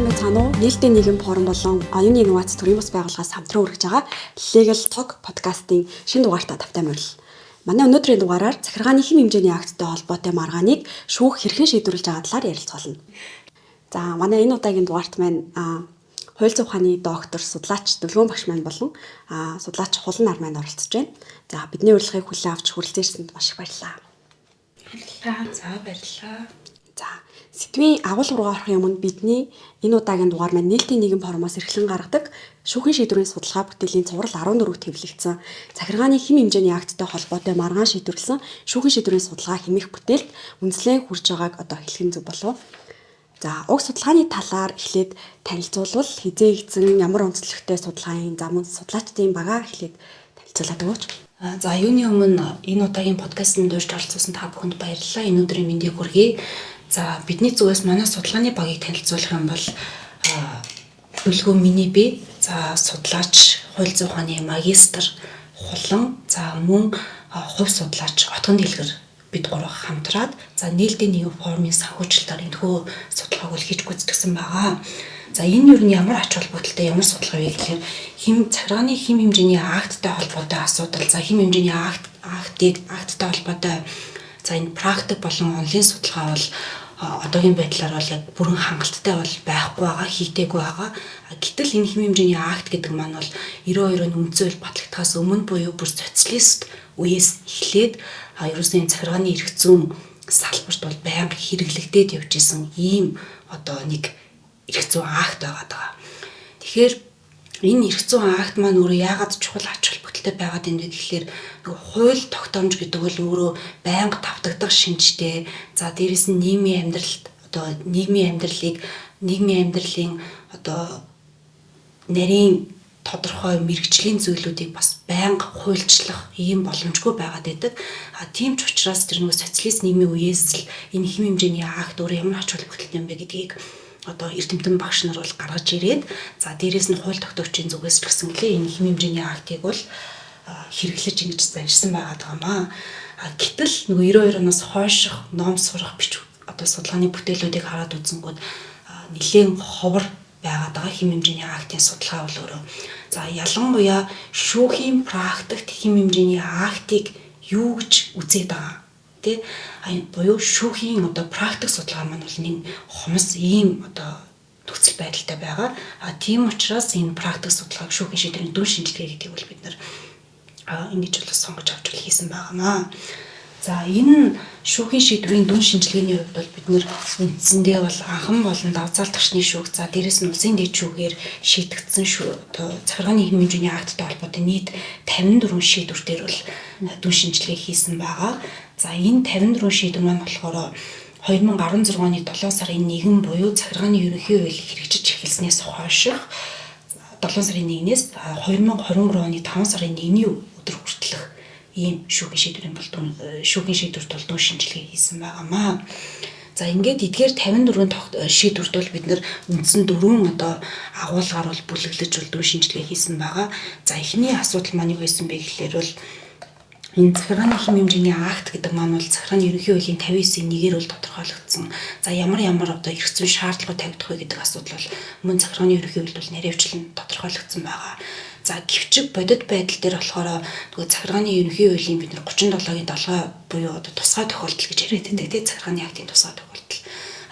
Сайн байцгаана уу? Нээлттэй нийгэм форум болон оюуны инновац төрийн бас байгууллагаас хамтран хүргэж байгаа Legal Talk подкастын шинэ дугаартаа тавтай морил. Манай өнөөдрийн дугаараар захиргааны хэм хэмжээний акттай холбоотой маргааныг шүүх хэрхэн шийдвэрлэж байгаа талаар ярилцгаална. За манай энэ удаагийн дугаарт маань хууль зүйн ухааны доктор, судлаач Дүлгөөн багш маань болон судлаач Хулан нар маань оролцож байна. За бидний урилгыг хүлээн авч хүрэлцэн ирсэнд маш их баярлалаа. Баярлалаа. За баярлалаа. За сэдвийн агуулга руугаа орохын өмнө бидний энэ удаагийн дугаар маань нээлтийн нийгэм форумоос эрхлэн гаргадаг шүүхийн шийдвэрийн судалгаа бүтээлийн цуврал 14-т хэвлэгдсэн захиргааны хэм хэмжээний акттай холбоотой маргаан шийдвэрлсэн шүүхийн шийдвэрийн судалгаа хэмээх бүтээлд үндэслэн хүрж байгааг одоо хэлэх нь зөв болов. За уг судалгааны талаар эхлээд танилцуулбал хизээ хийгдсэн ямар онцлогтой судалгааны зам судлаачдын багаа эхлээд танилцуулаад өгөөч. За юуны өмнө энэ удаагийн подкастт урьж оролцуулсан та бүхэнд баярлалаа. Энэ өдрийн мэндийг хүргэе. За бидний зүгээс манай судалгааны багийг танилцуулах юм бол Дүлгөө миний би, за судлаач, хууль зүйн ухааны магистр Хулан, за мөн хувь судлаач Отгон Дэлгэр бид гурав хамтраад за нээлттэй нийгэм форумын санхүүжилтээр энэхүү судалгааг бол хийж гүйцэтгэсэн байгаа. За энэ юу нь ямар ач холбогдолтой ямар судалгаа вэ гэхээр хэм захиргааны хэм хэмжээний акттай холбоотой асуудал, за хэм хэмжээний акттай холбоотой за энэ практик болон онлайн судалгаа бол одоогийн байдлаар бол яг бүрэн хангалттай бол байхгүй байгаа, хийдэггүй байгаа. Гэтэл энэ хэм хэмжээний акт гэдэг маань бол 92 оны үндсэн хууль батлагдахаас өмнө буюу бүр социалист үеэс эхлээд ерөөсөө энэ захиргааны эрх зүйн салбарт бол байнга хэрэглэгдээд явж исэн ийм одоо нэг эрх зүйн акт байгаа даа. Тэгэхээр энэ эрх зүйн акт маань өөрөө яагаад чухал ач холбогдолтой байгаад байна вэ гэхлээр нөгөө хууль тогтоомж гэдэг бол өөрөө байнга давтагдах шинжтэй. За дээрэс нь нийгмийн амьдралд одоо нийгмийн амьдралыг нийгмийн амьдралын одоо нарийн тодорхой мэрэгжлийн зүйлүүдийг бас байнга хуульчлах ийм боломжгүй байгаад байдаг. А тийм ч учраас тэр нөгөө социалист нийгмийн үеэс л энэ хэм хэмжээний акт өөрөө ямар ач холбогдолтой юм бэ гэдгийг одоо эрдэмтэн багш нар бол гаргаж ирээд за дээрэс нь хууль тогтоогчийн зүгээс ч гэсэн гэлээ энэ хэм хэмжээний актыг бол хэрэглэж ингэж заншсан байгаа юм аа. Гэтэл нөгөө 92 оноос хойших ном сурах бич одоо судалгааны бүтээлүүдийг хараад үзэнгүүт нэлээд ховор байгаад байгаа хэм хэмжээний актын судалгаа бол өөрөө. За ялангуяа шүүхийн практикт хэм хэмжээний актыг юу гэж үзээд байгаа тий буюу шүүхийн одоо практик судалгаа маань бол нэг хомс ийм одоо нөхцөл байдалтай байгаа. А тийм учраас энэ практик судалгааг шүүхийн шийдвэрийн дүн шинжилгээ гэдгийг бол бид нар ингэж бол сонгож авч бол хийсэн байгаамаа. За энэ шүүхийн шийдвэрийн дүн шинжилгээний хувьд бол бид нэр үндсэндээ бол анхан болон давзаал тагшны шүүх, за дээрэс нь улсын дэд шүүгээр шийдэгдсэн шүү одоо захиргааны хэм хэмжээний акттай холбоотой нийт 54 шийдвэр дээр бол дүн шинжилгээ хийсэн байгаа. За энэ 54 шийдвэр маань болохоор 2016 оны 7 сарын 1 буюу захиргааны ерөнхий хууль хэрэгжиж эхэлснээс хойших 7 сарын 1-ээс 2023 оны 5 сарын 1-ний өдөр хүртэлх ийм шүүхийн шийдвэрийн бол шүүхийн шийдвэрт бол дүн шинжилгээ хийсэн байгаамаа. За ингээд эдгээр 54 шийдвэрт бол бид нэр үндсэн дөрвөн одоо агуулгаар бол бүлэглэж бол дүн шинжилгээ хийсэн байгаа. За эхний асуудал маань юу байсан бэ гэхлээр бол энэ захиргааны хэм хэмжээний акт гэдэг маань бол захиргааны ерөнхий хуулийн 59-ийн 1-ээр бол тодорхойлогдсон. За ямар ямар одоо эрх зүйн шаардлагууд тавигдах вэ гэдэг асуудал бол мөн захиргааны ерөнхий хуульд бол нарийвчлан тодорхойлогдсон байгаа. За гэвчиг бодит байдал дээр болохоор нөгөө захиргааны ерөнхий хуулийн бид нар 37-гийн 7 буюу одоо тусгай тохиолдол гэж яриад байдаг тийм захиргааны актын тусгай тохиолдол.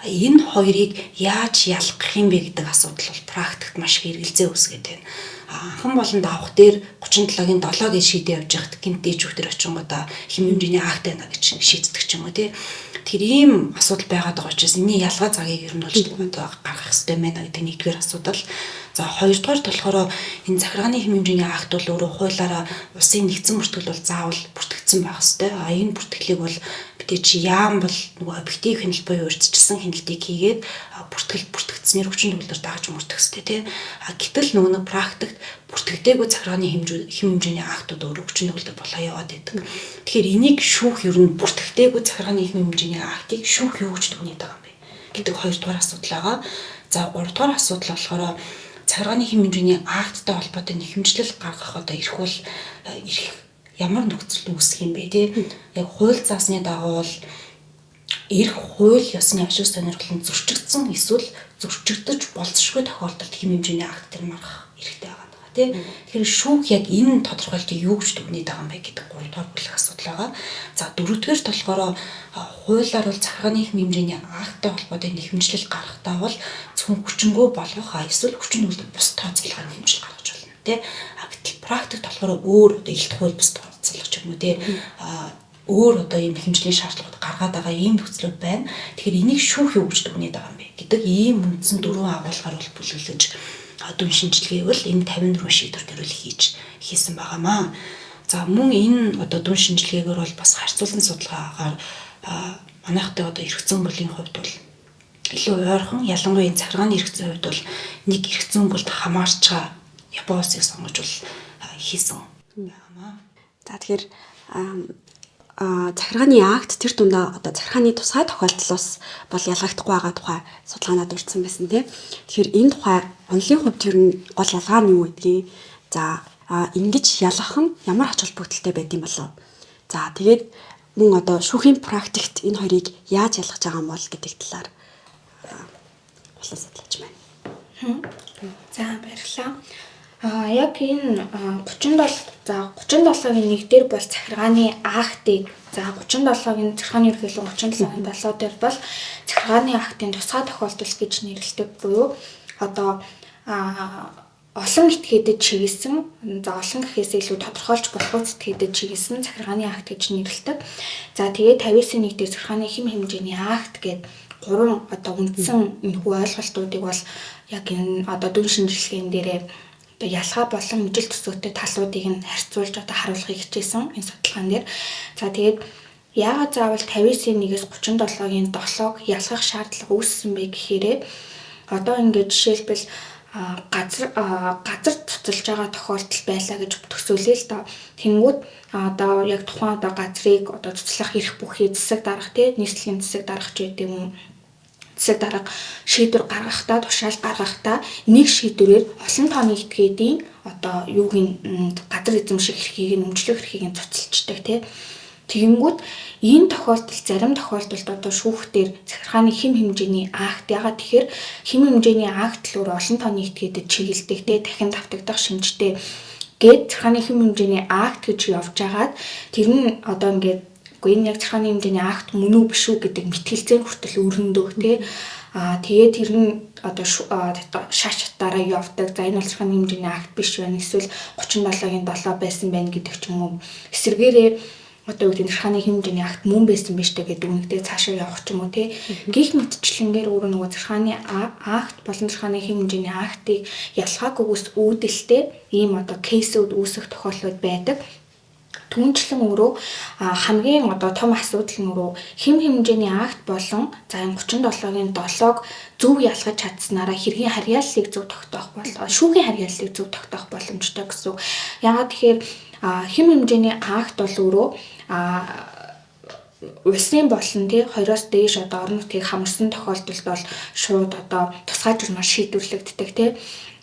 Энэ хоёрыг яаж ялгах юм бэ гэдэг асуудал бол практикт маш их эргэлзээ үүсгээд байна. Анхан болон давх дээр 37-гийн 7 гэж шийдээ явж байхад гинт дээж хүүхдэр очингуудаа хэм хэмжээний акт байна гэж шийддэг ч юм уу тий. Тэр ийм асуудал байгаад байгаа учраас энэний ялгаа цагийг ер нь бол одоо гаргах хэрэгтэй байна гэдэг нэгдүгээр асуудал. За хоёрдугаар болохоор энэ захиргааны хэм хэмжээний акт бол өөрөө хуулиараа улсын нэгдсэн бүртгэл бол заавал бүртгэгдсэн байх ёстой. А энэ бүртгэлийг бол мэдээж яам бол нөгөө объектив хяналт буюу урьдчилсан хяналтыг хийгээд бүртгэл бүртгэгдснээр хүчин төгөлдөр дагаж мөрдөх ёстой тий. А гэтэл нөгөө нэг практикт бүртгэгдээгүй захиргааны хэм хэмжээний актууд өөрөө хүчин төгөлдөр болоо яваад байдаг. Тэгэхээр энийг шүүх ер нь бүртгэгдээгүй захиргааны хэм хэмжээний актыг шүүх юу гэж дүгнээд байгаа юм бэ гэдэг хоёрдугаар асуудал байгаа. За гуравдугаар асуудал болохоор захиргааны хэм хэмжээний акттай холбоотой нэхэмжлэл гаргах одоо эрх бол эрх ямар нөхцөлд үүсэх юм бэ тий. Яг хууль заасны дагуу бол эрх хууль ёсны ашиг сонирхол нь зөрчигдсөн эсвэл зөрчигдөж болзошгүй тохиолдолд хэм хэмжээний акт тэр маргах эрхтэй байгаа даа тий. Тэгэхээр шүүх яг энэ тодорхойлолтыг юу гэж дүгнээд байгаа юм бэ гэдэг 3 дугаар бүлэг асуудал байгаа. За дөрөвдүгээрт болохоор хуулиар бол захиргааны хэм хэмжээний акттай холбоотой нэхэмжлэл гаргахтаа бол зөвхөн хүчингү болгох эсвэл хүчин төгөлдөр бус тооцоолохоор нэхэмжлэл гаргаж болно тий. А гэтэл практикт болохоор өөр одоо илт хууль бус тооцоолох ч юм уу тий. Өөр одоо ийм хэмжлийн шаардлагууд гаргаад байгаа ийм нөхцлүүд байна. Тэгэхээр энийг шүүх юу гэж дүгнээд байгаа юм бэ гэдэг ийм үндсэн дөрвөн агуулгаар бол бүлэглэж дүн шинжилгээ бол энэ 54 шийдвэр дээр бол хийсэн байгаамаа. За мөн энэ одоо дүн шинжилгээгээр бол бас харьцуулан судалгаагаар манайхтай одоо эрх зүйн бүлийн хувьд бол илүү ойрхон, ялангуяа энэ захиргааны эрх зүйн хувьд бол нэг эрх зүйн бүлд хамаарч байгаа Япон улсыг сонгож бол хийсэн байгаамаа. За тэгэхээр захиргааны акт тэр дундаа одоо захиргааны тусгай тохиолдлоос бол ялгагдахгүй байгаа тухай судалгаанаа дурдсан байсан тийм. Тэгэхээр энэ тухай онолын хувьд тэр нь гол ялгаа нь юу гэдгийг, за ингэж ялгах нь ямар ач холбогдолтой байд юм болов. За тэгээд мөн одоо шүүхийн практикт энэ хоёрыг яаж ялгаж байгаа юм бол гэдэг талаар улаан судлаач маань. За баярлалаа. Яг энэ 37 за 37-гийн 1 дээр бол захиргааны актыг, за 37-гийн захиргааны ерөнхийлөн 37-гийн 7 дээр бол захиргааны актын тусгай тохиолдол гэж нэрлэдэг буюу одоо олон этгээдэд чиглэсэн, за олон гэхээс илүү тодорхойлж болох этгээдэд чиглэсэн захиргааны акт гэж нэрлэдэг. За тэгээд 59-ийн 1 дээр захиргааны хэм хэмжээний акт гэдэг гурван одоо үндсэн энэхүү ойлголтуудыг бол яг энэ одоо дүн шинжилгээнд дээрээ одоо ялгаа болон ижил төсөөтэй талуудыг нь харьцуулж одоо харуулахыг хичээсэн энэ судалгаан дээр. За тэгээд яагаад заавал 59-ийн 1-ээс 37-гийн 7-г ялгах шаардлага үүссэн бэ гэхээрээ одоо ингээд жишээлбэл газар цуцалж байгаа тохиолдол байлаа гэж төсөөлье л доо. Тэнгүүд одоо яг тухайн одоо газрыг одоо цуцлах эрх бүхий засаг дарга тий нийслэлийн засаг дарга ч гэдэг юм уу засаг дарга шийдвэр гаргахдаа, тушаал гаргахдаа нэг шийдвэрээр олон тооны этгээдийн одоо юуг нь газар эзэмших эрхийг нь өмчлөх эрхийг нь цуцалждаг тий. Тэгэнгүүт энэ тохиолдолд зарим тохиолдолд одоо шүүхтэр захиргааны хэм хэмжээний акт, ягаад тэгэхээр хэм хэмжээний акт л өөр олон тооны этгээдэд чиглэдэг тий, дахин давтагдах шинжтэй гээд захиргааны хэм хэмжээний акт гэж явж хагаад тэр нь одоо ингээд үгүй энэ яг захиргааны хэмжээний акт мөн үү биш үү гэдэг мэтгэлцээ хүртэл өрнөдөг тий. Тэгээд тэр нь одоо шаш шатаараа явдаг. За энэ бол захиргааны хэмжээний акт биш байна. Эсвэл 37-гийн 7 байсан байна гэдэг ч юм уу. Эсвэргээрээ одоо юу гэдэг захиргааны хэмжээний акт мөн байсан биш үү гэдэг үнэтэй цаашаа явах ч юм уу тий. Гэх мэтчлэнгээр өөрөө нөгөө захиргааны акт болон захиргааны хэмжээний актыг ялгаагүйгээс үүдэлтэй ийм одоо кейсүүд үүсэх тохиолдлууд байдаг. Түүнчлэн өөрөө хамгийн одоо том асуудал нь өөрөө хэм хэмжээний акт болон за энэ 37-гийн 7-г зөв ялгаж чадсанараа хэргийн харьяаллыг зөв тогтоох бол шүүхийн харьяаллыг зөв тогтоох боломжтой гэсэн. Яагаад тэгэхээр хэм хэмжээний акт бол өөрөө улсын болон тий 20-оос дээш одоо орон нутгийг хамарсан тохиолдолд бол шууд одоо тусгай журмаар шийдвэрлэгддэг тий.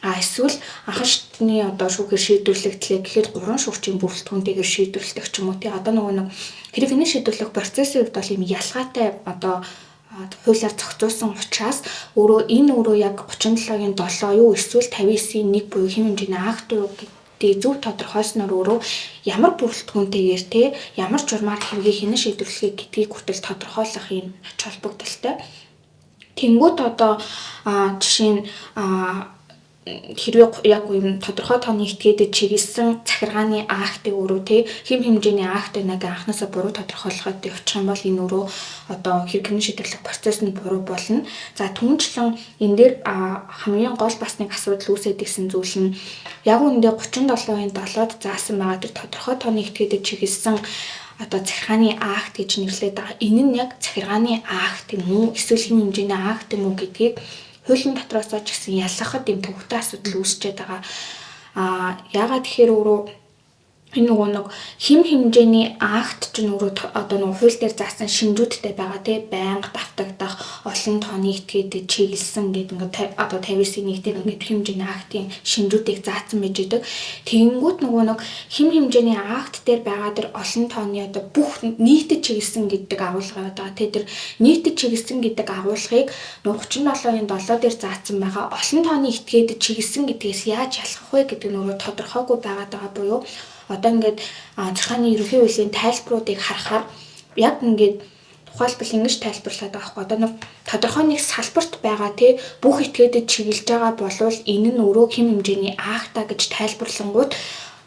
А эсвэл анхан шатны одоо шүүхээр шийдвэрлэгдлээ гэхэд 3 шүүгчийн бүрэлдэхүүнтэйгээр шийдвэрлэдэг ч юм уу тий. Одоо нөгөө нэг хэрэг хэнэ шийдвэрлэх процессын хувьд бол ийм ялгаатай одоо хуулиар зохицуулсан учраас өөрөө энэ өөрөө яг 37-гийн 7 юу эсвэл 59-ийн 1 буюу хэм хэмжээний акт юу гэдгийг зөв тодорхойлсноор өөрөө ямар бүрэлдэхүүнтэйгээр те ямар журмаар хэргийг хэнэ шийдвэрлэхийг гэдгийг хүртэл тодорхойлох юм ач холбогдолтой. Тэнгүүт одоо жишээ нь хэрвээ яг юм тодорхой тооны этгээдэд чиглэсэн захиргааны актыг өөрөө те хэм хэмжээний акт байна гэх анхнаасаа буруу тодорхойлоход явчих юм бол энэ өөрөө одоо хэрэг хэмнэн шийдвэрлэх процесс нь буруу болно. За түүнчлэн энэ дээр хамгийн гол бас нэг асуудал үүсээд ирсэн зүйл нь яг үүндээ 37-ын 7-д заасан байгаа тэр тодорхой тооны этгээдэд чиглэсэн одоо захиргааны акт гэж нэрлэдэг байгаа. Энэ нь яг захиргааны акт юм уу эсвэл хэм хэмжээний акт юм уу гэдгийг хуулийн дотроосоо ч гэсэн ялгахад юм төвөгтэй асуудал үүсчээд байгаа. Яагаад тэгэхээр өөрөө Энэ нөгөө нэг хэм хэмжээний акт чинь өөрөө одоо нөгөө хууль дээр заасан шинжүүдтэй байгаа тий, байнга давтагдах, олон тооны этгээдэд чиглэсэн гэдэг ингээд одоо 59-ийн нэг дээр ингээд хэм хэмжээний актын шинжүүдийг заасан байж идэг. Тэгэнгүүт нөгөө нэг хэм хэмжээний акт дээр байгаа тэр олон тооны одоо бүх нийтэд чиглэсэн гэдэг агуулга байгаа тий, тэр нийтэд чиглэсэн гэдэг агуулгыг нөгөө 37-ын 7 дээр заасан байгаа олон тооны этгээдэд чиглэсэн гэдгээс яаж ялгах вэ гэдэг нь өөрөө тодорхойгүй байгаад байгаа буюу одоо ингээд захиргааны ерөнхий хуулийн тайлбаруудыг харахаар яг ингээд тухайлбал ингэж тайлбарлаад байгаа байхгүй. Одоо нэг тодорхой нэг салбарт байгаа тий, бүх этгээдэд чиглэж байгаа болвол энэ нь өөрөө хэм хэмжээний акта гэж тайлбарлангууд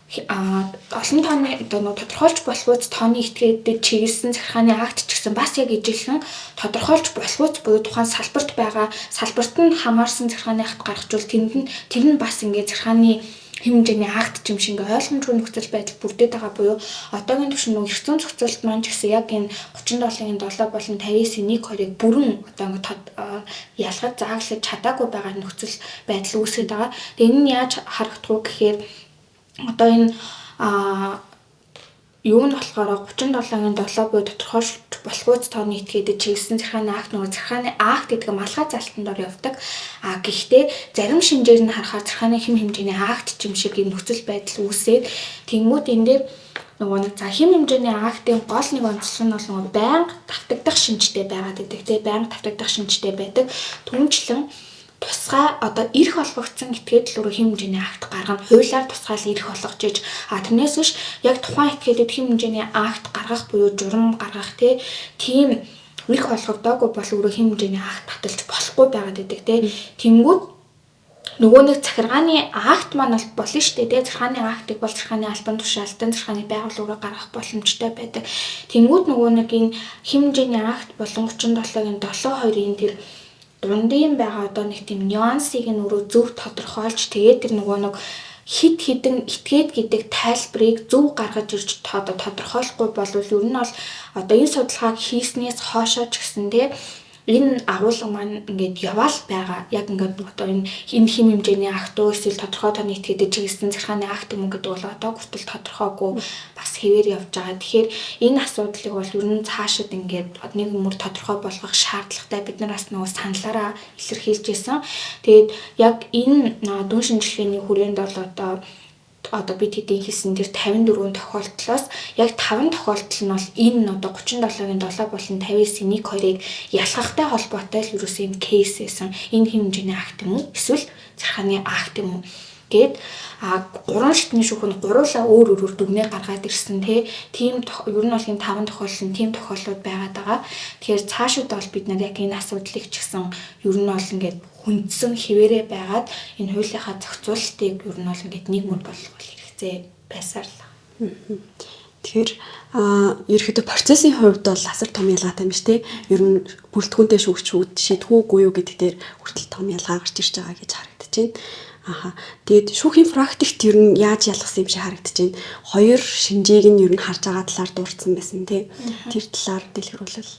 олон тооны одоо нэг тодорхойлж болохуйц тооны этгээдэд чиглэсэн захиргааны акт ч гэсэн бас яг ижилхэн тодорхойлж болохуйц буюу тухайн салбарт байгаа салбарт нь хамаарсан захиргааны акт гаргachвал тэнд нь тэр нь бас ингээд захиргааны хэм хэмжээний акт юм шиг ингээ ойлгомжгүй нөхцөл байдал бүрдээд байгаа буюу одоогийн түвшин нөгөө эрх зүйн зохицолт маань ч гэсэн яг энэ 37-ын 7 болон 59-ийн 1 2-ыг бүрэн одоо ингээ ялгаж зааглаж чадаагүй байгаа нөхцөл байдал үүсгээд байгаа. Тэгээ энэ нь яаж харагдах вэ гэхээр одоо энэ юу нь болохоор 37-ын 7 буюу тодорхойлж болохуйц тооны этгээдэд чиглэсэн захиргааны акт нөгөө захиргааны акт гэдэг нь малгай залтан дор явдаг. А гэхдээ зарим шинжээр нь харахаар захиргааны хэм хэмжээний акт юм шиг юм нөхцөл байдал үүсээд тэнгүүд энэ дээр нөгөө нэг за хэм хэмжээний актын гол нэг онцлог нь бол нөгөө байнга давтагдах шинжтэй байгаад байдаг тий, байнга давтагдах шинжтэй байдаг. Түүнчлэн тусгай одоо эрх олгогдсон этгээд л өөрөө хэм хэмжээний акт гаргана. Хуулиар тусгаал эрх олгож иж, а тэрнээс биш яг тухайн этгээдэд хэм хэмжээний акт гаргах буюу журам гаргах тий, тийм эрх олгогдоогүй бол өөрөө хэм хэмжээний акт баталж болохгүй байгаад байдаг тий. Тэнгүүд нөгөө нэг захиргааны акт маань бол болно шүү дээ тий. Захиргааны актыг бол захиргааны албан тушаалтан захиргааны байгууллагаар гаргах боломжтой байдаг. Тэнгүүд нөгөө нэг энэ хэм хэмжээний акт болон 37-ын 7-2-ын тэр дундын байгаа одоо нэг тийм нюансыг нь өөрөө зөв тодорхойлж тэгээд тэр нөгөө нэг хид хідэн этгээд гэдэг тайлбарыг зөв гаргаж ирж одоо тодорхойлохгүй бол ер нь бол одоо энэ судалгааг хийснээс хоошоо ч гэсэн тий, энэ агуулга маань ингээд яваал байгаа. Яг ингээд одоо энэ хэм хэмжээний акт уу эсвэл тодорхой тооны этгээдэд чиглэсэн захиргааны акт юм уу гэдэг бол одоо хүртэл тодорхойгүй бас хэвээр явж байгаа. Тэгэхээр энэ асуудлыг бол ер нь цаашид ингээд нэг мөр тодорхой болгох шаардлагатай, бид нар бас нөгөө саналаараа илэрхийлж байсан. Тэгээд яг энэ дүн шинжилгээний хүрээнд бол одоо бид хэдийн хэлсэн тэр 54 тохиолдлоос яг 5 тохиолдол нь бол энэ одоо 37-ын 7 болон 59-ийн 1 2-ыг ялгахтай холбоотой л ерөөсөө юм кейс байсан. Энэ хэм хэмжээний акт юм уу? Эсвэл захиргааны акт юм уу? Гээд а гурван шатны шүүх нь гуруулаа өөр өөрөөр дүгнээ гаргаад ирсэн тий. Тийм ер нь бол энэ 5 тохиолдол нь тийм тохиолдлууд байгаад байгаа. Тэгэхээр цаашид бол бид нар яг энэ асуудлыг ч гэсэн ер нь бол ингээд хүндсэн хэвээрээ байгаад энэ хуулийнхаа зохицуултыг ер нь бол ингээд нэг мөр болгох хэрэгцээ байсаар л. Тэгэхээр ерөөхдөө процессын хувьд бол асар том ялгаатай юм биш тий. Ер нь бүрэлдэхүүнтэй шүүгчүүд шийдэх үгүй юу гэдэг дээр хүртэл том ялгаа гарч ирж байгаа гэж харагдаж байна. Аха. Тэгээд шүүхийн практикт ер нь яаж ялгасан юм шиг харагдаж байна. Хоёр шинжийг нь ер нь харж байгаа талаар дурдсан байсан тий. Тэр талаар дэлгэрүүлэл.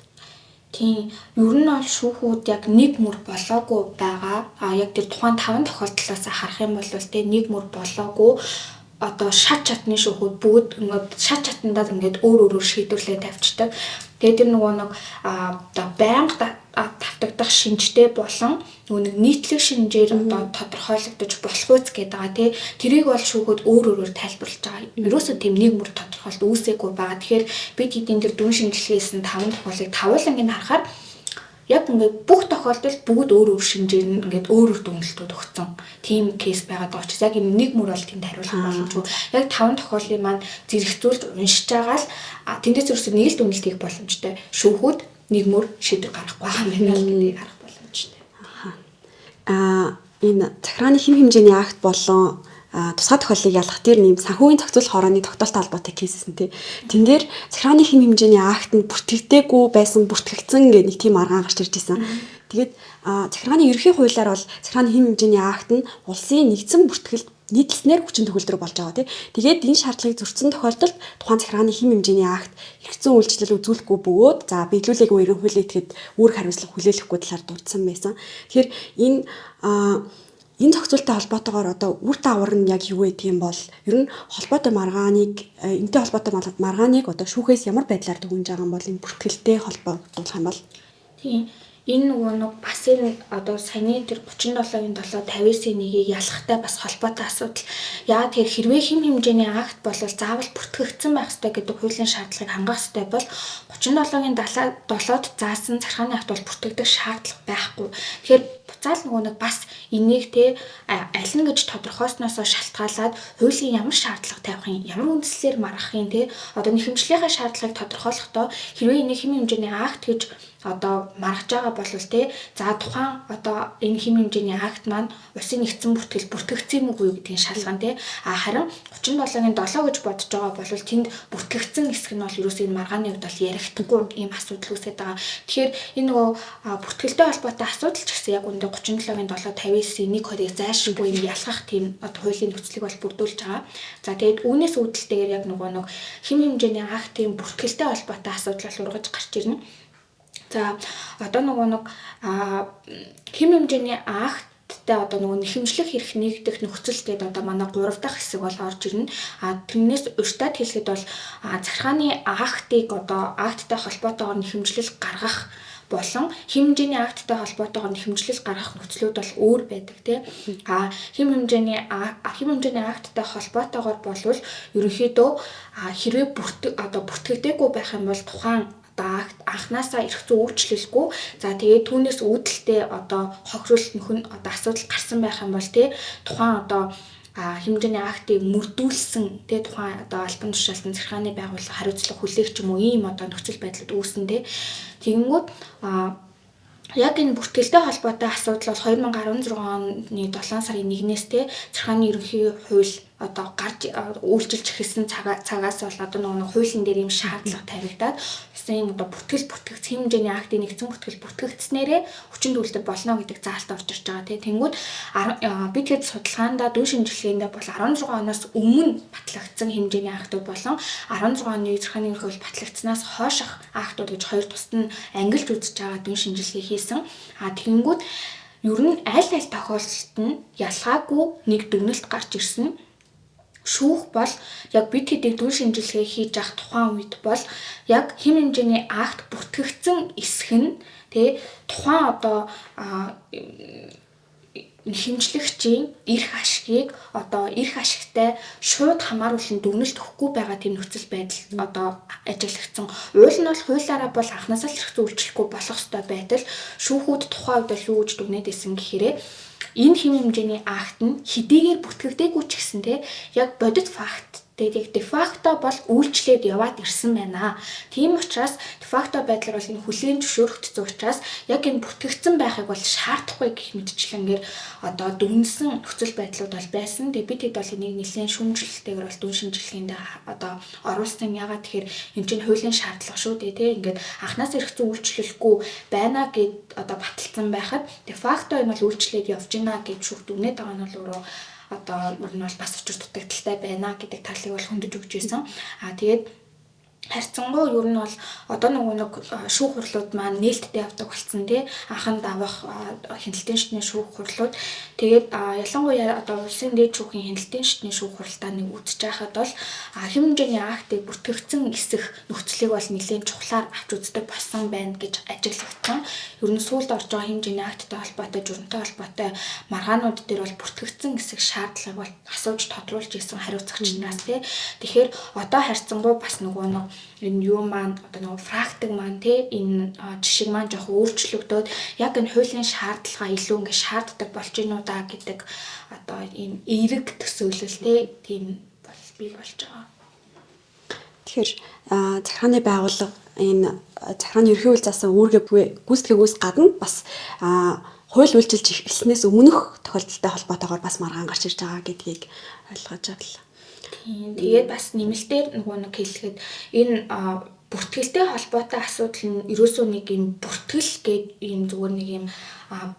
Тийм. Ер нь бол шүүхүүд яг нэг мөр болоогүй байгаа. А яг тэр тухайн 5 тохиолдлоос харах юм бол тий, нэг мөр болоогүй, одоо шат чатны шүүхүүд бүгд ингээд шат чатандаа ингээд өөр өөрөөр шийдвэрлээ тавьчихдаг. Тэгээд тэр нөгөө нэг одоо байнга давтагдах шинжтэй болон нөгөө нэг нийтлэг шинжээр одоо тодорхойлогдож болохуйц гэдэг байгаа тий. Тэрийг бол шүүхүүд өөр өөрөөр тайлбарлаж байгаа. Ерөөсөө тийм нэг мөр тодорхойлолт үүсээгүй байгаа. Тэгэхээр бид хэдийн тэр дүн шинжилгээсэн 5 тохиолыг тавууланг нь харахаар яг ингээд бүх тохиолдолд бүгд өөр өөр шинжээр нь ингээд өөр өөр дүгнэлтүүд өгсөн. Тийм кейс байгаад байгаа учраас яг юм нэг мөр бол тэнд хариулах боломжгүй. Яг 5 тохиоллын маань зэрэгцүүлж уншиж байгаа л тэндээс ерөөсөө нэг л дүгнэлт хийх боломжтой. Шүүхүүд нэг мөр шийдвэр гаргахгүй байгаа юм байна л гэдгийг харах боломжтой. Энэ захиргааны хэм хэмжээний акт болон тусгай тохиоллыг ялгах дээр нэм санхүүгийн зохицуулах хорооны тогтоолтой холбоотой кейссэн тий. Тэн дээр захиргааны хэм хэмжээний акт нь бүртгэгдээгүй байсан, бүртгэгдсэн гэх нэг тийм аргаан гарч ирж исэн. Тэгээд захиргааны ерөнхий хуулиар бол захиргааны хэм хэмжээний акт нь улсын нэгдсэн бүртгэлд нийтлснээр хүчин төгөлдөр болж байгаа тий. Тэгээд энэ шаардлагыг зөрчсөн тохиолдолд тухайн захиргааны хэм хэмжээний акт эрх зүйн үйлчлэл үзүүлэхгүй бөгөөд за биелүүлээгүй ерөнхий хуулийн этгээд үүрэг хариуцлага хүлээлгэхгүй талаар дурдсан байсан. Тэгэхээр энэ Энэ зохицуулттай холбоотойгоор одоо үр дагавар нь яг юу гэдэг юм бол ер нь холбоотой маргааныг энэтэй холбоотой маргааныг одоо шүүхээс ямар байдлаар дүгнж байгаа юм бол энэ бүртгэлтэй холбогдуулах юм бол тийм энэ нөгөө нэг бас энэ одоо саяны тэр 37-гийн 7 59-ийн 1-ийг ялахтай бас холбоотой асуудал. Яагаад тэр хэрвээ хэм хэмжээний акт бол заавал бүртгэгдсэн байх ёстой гэдэг хуулийн шаардлагыг хангах ёстой бол 37-гийн 7-д заасан захиргааны акт бол бүртгэгдэх шаардлага байхгүй. Тэгэхээр буцаал нөгөө нэг бас энийг те аль нь гэж тодорхойлсноосоо шалтгаалаад хуулийн ямар шаардлага тавих юм, ямар үндслээр маргах юм те одоо нэхэмжлийнхаа шаардлагыг тодорхойлохдоо хэрвээ энийг хэм хэмжээний акт гэж одоо маргаж байгаа бол те за тухайн одоо энэ хэм хэмжээний акт маань улсын нэгдсэн бүртгэл бүртгэгдсэн юм уу гэдгийг шалгана те. А харин 37-гийн 7 гэж бодож байгаа бол тэнд бүртгэгдсэн хэсэг нь бол ерөөсөө энэ маргааны хувьд бол ярихдаггүй ийм асуудал үүсээд байгаа. Тэгэхээр энэ нөгөө бүртгэлтэй холбоотой асуудал ч гэсэн яг үндэ 37-гийн 7 59-ийн 1 2-ыг зайлшгүй юм ялгах тийм одоо хуулийн нөхцөлийг бол бүрдүүлж байгаа. За тэгээд үүнээс үүдэлтэйгээр яг нөгөө нэг хэм хэмжээний актын бүртгэлтэй холбоотой асуудал бол ургаж гарч ирнэ. За одоо нөгөө нэг хэм хэмжээний акттай одоо нөгөө нэхэмжлэх эрх нэгдэх нөхцөл гэдэг одоо манай 3 дахь хэсэг бол орж ирнэ. А тэрнээс урьдчилаад хэлэхэд бол захиргааны актыг одоо акттай холбоотойгоор нэхэмжлэл гаргах болон хэм хэмжээний акттай холбоотойгоор нэхэмжлэл гаргах нөхцлүүд бол өөр байдаг тий. А хэм хэмжээний акттай холбоотойгоор болвол ерөнхийдөө хэрвээ одоо бүртгэгдээгүй байх юм бол тухайн акт анханасаа эрх зүйн үйлчлэлгүй. За тэгээд түүнээс үүдэлтэй одоо хохирол нөхөн одоо асуудал гарсан байх юм бол тий тухайн одоо хэмжээний актыг мөрдүүлсэн тий тухайн одоо албан тушаалтан захиргааны байгууллага хариуцлага хүлээх ч юм уу ийм одоо нөхцөл байдлууд үүснэ тий. Тэгэнгүүт яг энэ бүртгэлтэй холбоотой асуудал бол 2016 оны 7 сарын 1-ээс те захиргааны ерөнхий хууль одоо гарч үйлчилж эхэлсэн цагаас бол одоо нөгөө хуулийн дээр ийм шаардлага тавигдаад улсын одоо бүртгэл бүртгэгдэх хэмжээний актын нэгдсэн бүртгэл бүртгэгдснээрээ хүчин түүлдэр болно гэдэг заалт орж ирж байгаа тий. Тэнгүүд би тэгэд судалгаандаа дүн шинжилгээндээ бол 16 оноос өмнө батлагдсан хэмжээний актууд болон 16 оны захиргааны ерөнхий хууль батлагдсанаас хойших актууд гэж хоёр тусад нь ангилж үзэж байгаа дүн шинжилгээ хийсэн. А тэгэнгүүт ер нь аль аль тохиолдолд нь ялгаагүй нэг дүгнэлт гарч ирсэн. Шүүх бол яг бид хэдийг дүн шинжилгээ хийж явах тухайн үед бол яг хэм хэмжээний акт бүртгэгдсэн эсэх нь тий тухайн одоо хэмжлэгчийн эрх ашгийг одоо эрх ашигтай шууд хамааруулан дүгнэлт өгөхгүй байгаа тийм нөхцөл байдал одоо ажиглагдсан. Уул нь бол хуулиараа бол анхнаасаа л эрх зүйн үйлчлэхгүй болох ёстой байтал шүүхүүд тухайн үед бол юу гэж дүгнээд исэн гэхээрээ энэ хэм хэмжээний акт нь хэдийгээр бүртгэгдээгүй ч гэсэн те яг бодит факт тэгээд яг де факто бол үйлчлээд яваад ирсэн байна. Тийм учраас де факто байдлаар бол энэ хүлээн зөвшөөрөгдсөн учраас яг энэ бүртгэгдсэн байхыг бол шаардахгүй гэх мэтчлэнгээр одоо дүнсэн нөхцөл байдлууд бол байсан. Тэгээд бид хэд бол энийг нэлээд шүүмжлэлтэйгээр бол дүн шинжилгээнд одоо оруулсан. Ягаад тэгэхээр энэ чинь хуулийн шаардлага шүү дээ тий. Ингээд анханаас эрх зүйн үйлчлэлгүй байна гэд одоо баталсан байхад де факто энэ бол үйлчлээд явж гинэ гэж шүүх дүгнээд байгаа нь бол өөрөө одоо ер нь бол бас учир дутагдaltaй байна гэдэг талыг бол хөндөж өгч байсан. А тэгээд харьцангуй ер нь бол одоо нөгөө нэг шүүх хурлууд маань нээлттэй явдаг болсон тий. Анхан давах хяналтын шатны шүүх хурлууд. Тэгээд ялангуяа одоо улсын дээд шүүхийн хяналтын шатны шүүх хуралдаа нэг үзэж байхад бол хэм хэмжээний актыг бүртгэгдсэн эсэх нөхцөлийг бол нэлээд чухлаар авч үздэг болсон байна гэж ажиглагдсан. Ер нь сүүлд орж байгаа хэмжээний акттай холбоотой, журамтай холбоотой маргаанууд дээр бол бүртгэгдсэн эсэх шаардлагыг бол асууж тодруулж ирсэн хариуцагчнаас тий. Тэгэхээр одоо харьцангуй бас нөгөө нэг энэ юу маань одоо нөгөө практик маань тий энэ жишг маань жоохон өөрчлөгдөөд яг энэ хуулийн шаардлага илүү ингэ шаарддаг болж гинүү да гэдэг одоо ийм эерэг төсөөлөл тий тийм бол бий болж байгаа. Тэгэхээр захиргааны байгууллага энэ захиргааны ерөнхий хууль заасан үүргээ гүйцэтгэхээс гадна бас хууль үйлчилж эхэлснээс өмнөх тохиолдолтой холбоотойгоор бас маргаан гарч ирж байгаа гэдгийг ойлгож авлаа. Тийм. Тэгээд бас нэмэлтээр нөгөө нэг хэлэхэд энэ бүртгэлтэй холбоотой асуудал нь ерөөсөө нэг юм бүртгэл гээд ийм зүгээр нэг юм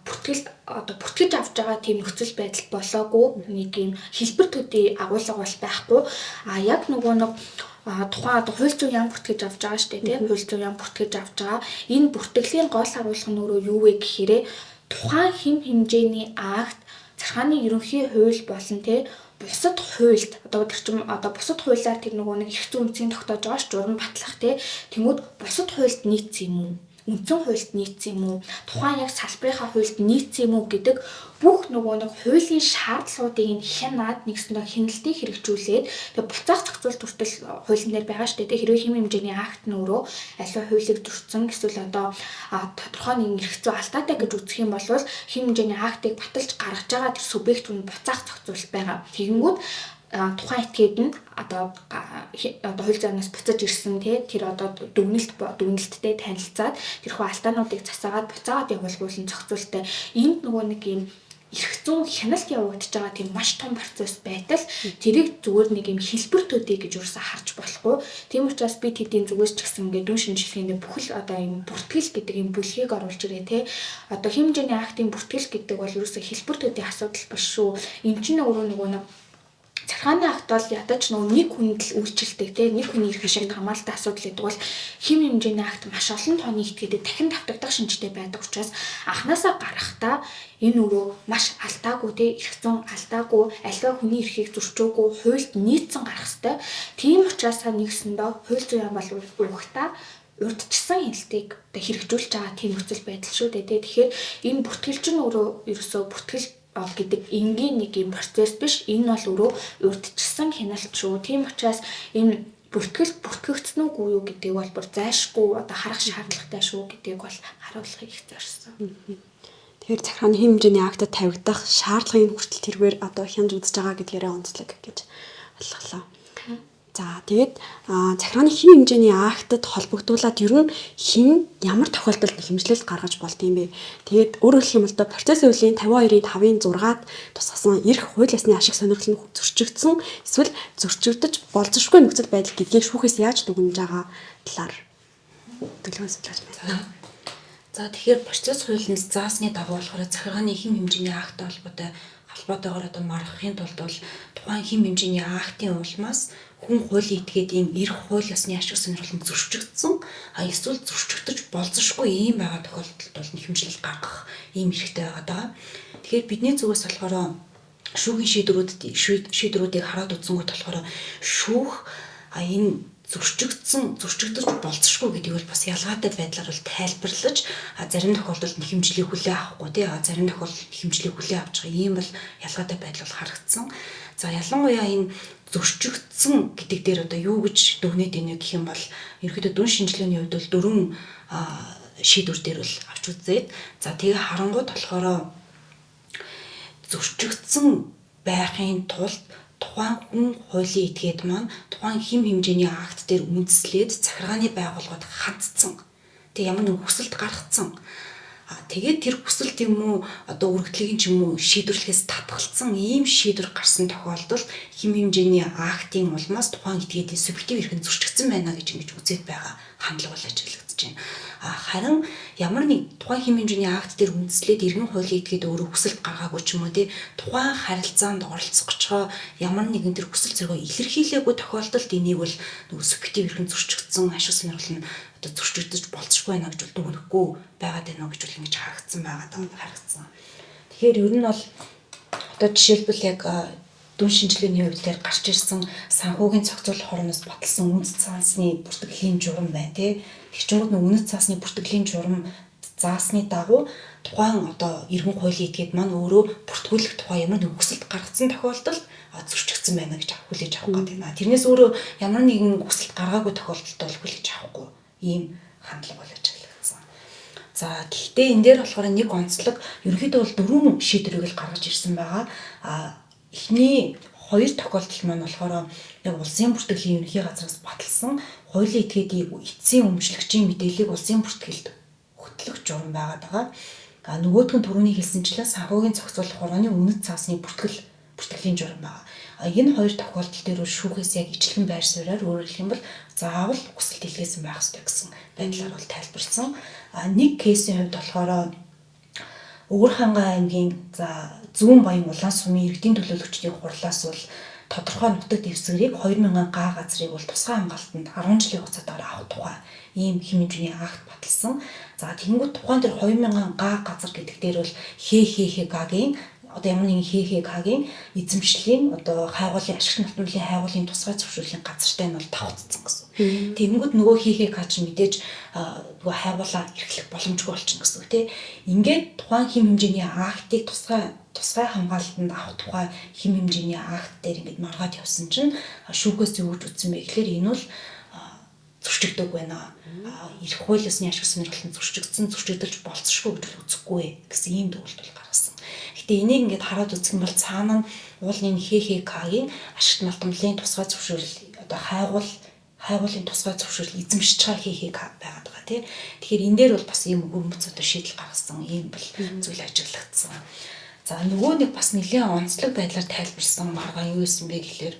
бүртгэл одоо бүртгэж авч байгаа тийм нөхцөл байдал болоогүй нэг юм хэлбэр төдий агуулга бол байхгүй. А яг нөгөө нэг тухайн одоо хууль зүйн яам бүртгэж авч байгаа шүү дээ тийм хууль зүйн яам бүртгэж авч байгаа. Энэ бүртгэлийн гол агуулга нь өөрөө юу вэ гэхээр тухайн хэм хэмжээний акт Захиргааны ерөнхий хууль болон те бусад хуульд одоо тэр чинь одоо бусад хуулиар тэр нөгөө нэг эрх зүйн үндсийг тогтоож байгаа ш журам батлах те. Тэнгүүд бусад хуульд нийцсэн юм уу? Үндсэн хуульд нийцсэн юм уу? Тухайн яг салбарынхаа хуульд нийцсэн юм уу гэдэг бүх нөгөө нэг хуулийн шаардлагуудыг нь хянаад нэгсэндээ хяналтыг хэрэгжүүлээд тэгээ буцаах зохицуулт хүртэл хуулийн дээр байгаа шүү дээ. Хэрвээ хэм хэмжээний акт нь өөрөө аливаа хуулийг зөрчсөн эсвэл одоо тодорхой нэгэн эрх зүй алдаатай гэж үзэх юм бол хэм хэмжээний актыг баталж гаргаж байгаа тэр субъект нь буцаах зохицуулт байгаа. Тэгэнгүүт тухайн этгээд нь одоо хууль зүйнээс буцаж ирсэн тий тэр одоо дүгнэлттэй танилцаад тэрхүү алдаануудыг засаагаад буцаагаад явуулгуул нь зохицуулттай. Энд нөгөө нэг юм эрх зүйн хяналт явагдаж байгаа тийм маш том процесс байтал тэрийг зүгээр нэг юм хэлбэр төдий гэж юусэн харж болохгүй. Тийм учраас би тэдний зүгээс ч гэсэн ингээд дүн шинжилгээний бүхэл одоо юм бүртгэл гэдэг юм бүлгийг оруулж ирээ те. Одоо хэм хэмжээний актын бүртгэл гэдэг бол юусэн хэлбэр төдий асуудал биш шүү. Энд чинь өөрөө нөгөө нэг захиргааны акт бол ядаж нөгөө нэг хүнд л үйлчилдэг те нэг хүний эрх ашигт хамааралтай асуудал гэдэг бол хэм хэмжээний акт маш олон тооны этгээдэд дахин давтагдах шинжтэй байдаг учраас анханасаа гарахдаа энэ өөрөө маш алдаагүй те эрх зүйн алдаагүй аливаа хүний эрхийг зөрчөөгүй хуульд нийцсэн гарах ёстой. Тийм учраас нэгсэндээ хууль зүйн яам бол угтаа урьдчилсан хяналтыг одоо хэрэгжүүлж байгаа тийм нөхцөл байдал шүү дээ. Тэгэхээр энэ бүртгэлч нь өөрөө ерөөсөө бүртгэл гэдэг энгийн нэг юм процесс биш. Энэ бол өөрөө урьдчилсан хяналт шүү. Тийм учраас энэ бүртгэл бүртгэгдсэн үгүй юу гэдгийг бол бүр зайшгүй одоо харах шаардлагатай шүү гэдгийг бол харуулахыг их зорьсон. Тэгэхээр захиргааны хэм хэмжээний актад тавигдах шаардлагын хүртэл тэргээр одоо хянаж үзэж байгаа гэдгээрээ онцлог гэж ойлголоо. За тэгээд захиргааны хэм хэмжээний актад холбогдуулаад ер нь хэн ямар тохиолдолд хэмжлэл гаргаж болд юм бэ? Тэгээд өөрөөр хэлэх юм бол процесс хуулийн 52-ын 5-ын 6-ад тусгасан эрх хууль ёсны ашиг сонирхол нь зөрчигдсөн эсвэл зөрчигдөж болзошгүй нөхцөл байдал гэдгийг шүүхээс яаж дүгнэж байгаа талаар төлөвлөгөө судалж байна. За тэгэхээр процесс хуулинд заасны дагуу болохоор захиргааны хэм хэмжээний акттай холбоотойгоор одоо маргахын тулд бол тухайн хэм хэмжээний актын улмаас хүн хуулийн этгээдийн эрх хууль ёсны ашиг сонирхол нь зөрчигдсөн эсвэл зөрчигдөж болзошгүй ийм байгаа тохиолдолд бол хэмжлэл гаргах ийм эрхтэй байгаа даа. Тэгэхээр бидний зүгээс болохоор шүүхийн шийдвэрүүдийг хараад үзсэнгүүт болохоор шүүх энэ зөрчигдсөн, зөрчигдөж болзошгүй гэдгийг бол бас ялгаатай байдлаар бол тайлбарлаж зарим тохиолдолд хэмжлийг хүлээн авахгүй тий зарим тохиолдолд хэмжлийг хүлээн авч байгаа ийм бол ялгаатай байдал бол харагдсан. За ялангуяа энэ зөрчигдсөн гэдэг дээр одоо юу гэж дүгнээд ийнэ гэх юм бол ерөнхийдөө дүн шинжилгээний хувьд бол дөрвөн шийдвэр дээр бол авч үзээд за тэгээ харангуут болохоор зөрчигдсөн байхын тулд тухайн хүн хуулийн этгээд маань тухайн хэм хэмжээний акт дээр үндэслээд захиргааны байгууллагад хандсан. Тэг ямар нэг хүсэлт гаргацсан. Тэгээд тэр хүсэлт юм уу одоо өргөдлөгийн ч юм уу шийдвэрлэхээс татгалцсан ийм шийдвэр гарсан тохиолдолд хэм хэмжээний актын улмаас тухайн этгээдийн субъектив эрх нь зөрчигдсөн байна гэж ингэж үзээд байгаа хандлага бол ажиглагдаж байна. Харин ямар нэг тухайн хэм хэмжээний акт дээр үндэслээд иргэн хуулийн этгээд өөрөө хүсэлт гаргаагүй ч юм уу тий тухайн харилцаанд оролцох гэж ямар нэгэн тэр хүсэл зоригоо илэрхийлээгүй тохиолдолд энийг бол нөгөө субъектив эрх нь зөрчигдсөн ашиг сонирхол нь одоо зөрчигдөж болцсохгүй байна гэж бол дүгнэхгүй байгаад байна уу гэж бол ингэж харагдсан байгаа даа харагдсан. Тэгэхээр ер нь бол одоо жишээлбэл яг дүн шинжилгээний хувьд дээр гарч ирсэн санхүүгийн зохицуулах хорооноос баталсан үнэт цаансны бүртгэлийн журам байна тий. Тэгчингүүд нөх үнэт цаансны бүртгэлийн журам заасны дагуу тухайн одоо иргэн хуулийн этгээд маань өөрөө бүртгүүлэх тухай ямар нэг хүсэлт гаргацсан тохиолдолд зөрчигдсөн байна гэж хүлээж авах гэдэг байна. Тэрнээс өөрөө ямар нэгэн хүсэлт гаргаагүй тохиолдолд бол хүлээж авахгүй ийм хандлага бол ажиглагдсан. За гэхдээ энэ дээр болохоор нэг онцлог ерөнхийдөө бол дөрвөн шийдвэрийг л гаргаж ирсэн байгаа. Эхний хоёр тохиолдол маань болохоор яг улсын бүртгэлийн ерөнхий газраас баталсан хуулийн этгээдийн эцсийн өмчлөгчийн мэдээллийг улсын бүртгэлд хөтлөх журам байгаад байгаа. Нөгөөх нь түрүүний хэлсэнчлэн санхүүгийн зохицуулах хорооны үнэт цаасны бүртгэлийн журам байгаа. Энэ хоёр тохиолдол дээр шүүхээс яг ижилхэн байр суурьаар өөрөөр хэлэх юм бол заавал хүсэлт илгээсэн байх ёстой гэсэн байдлаар бол тайлбарлсан. Нэг кейсийн хувьд болохоор Өвөр хангай аймгийн за Зүүн Баян Улаан сумын иргэдийн төлөөлөгчдийн хурлаас бол тодорхой нутаг дэвсгэрийг 2000 га газрыг бол тусгай хамгаалтанд 10 жилийн хугацаатаар авах тухай ийм хэм хэмжээний акт баталсан. За тэгэнгүүт тухайн тэр 2000 га газар гэдэг дээр бол ХХХ гагийн одоо ямар нэгэн ХХК-гийн эзэмшлийн одоо хайгуулын ашигт автомобилийн хайгуулын тусгай зөвшөөрлийн газартай нь бол давхцсан гэсэн. Тэгэнгүүт нөгөө ХХК чинь мэдээж нөгөө хайгуулаа эрхлэх боломжгүй болчихно гэсэн үг тий. Ингээд тухайн хэм хэмжээний актыг тусгай хамгаалтанд авах тухай хэм хэмжээний акт дээр ингээд маргаад явсан чинь шүүхээс юу гэж үзсэн бэ гэхээр энэ бол зөрчигдөг байна. Эрх хууль ёсны ашиг сонирхолд зөрчигдсөн, зөрчигдөлж болцсошгүй гэж үзэхгүй гэсэн ийм дүгнэлт бол гаргасан. Гэтэ энийг ингээд хараад үзэх юм бол цаана нь уулын ХХК-гийн ашигт малтамлын тусгай зөвшөөрөл одоо хайгуулын тусгай зөвшөөрөл эзэмшиж байгаа ХХК байгаад байгаа тий. Тэгэхээр энэ дээр бол бас ийм өгөөмц одоо шийдэл гаргасан ийм бол зүйл ажиглагдсан. За нөгөө нэг бас нэлээд онцлог байдлаар тайлбарсан маргаан юу байсан бэ гэхлээр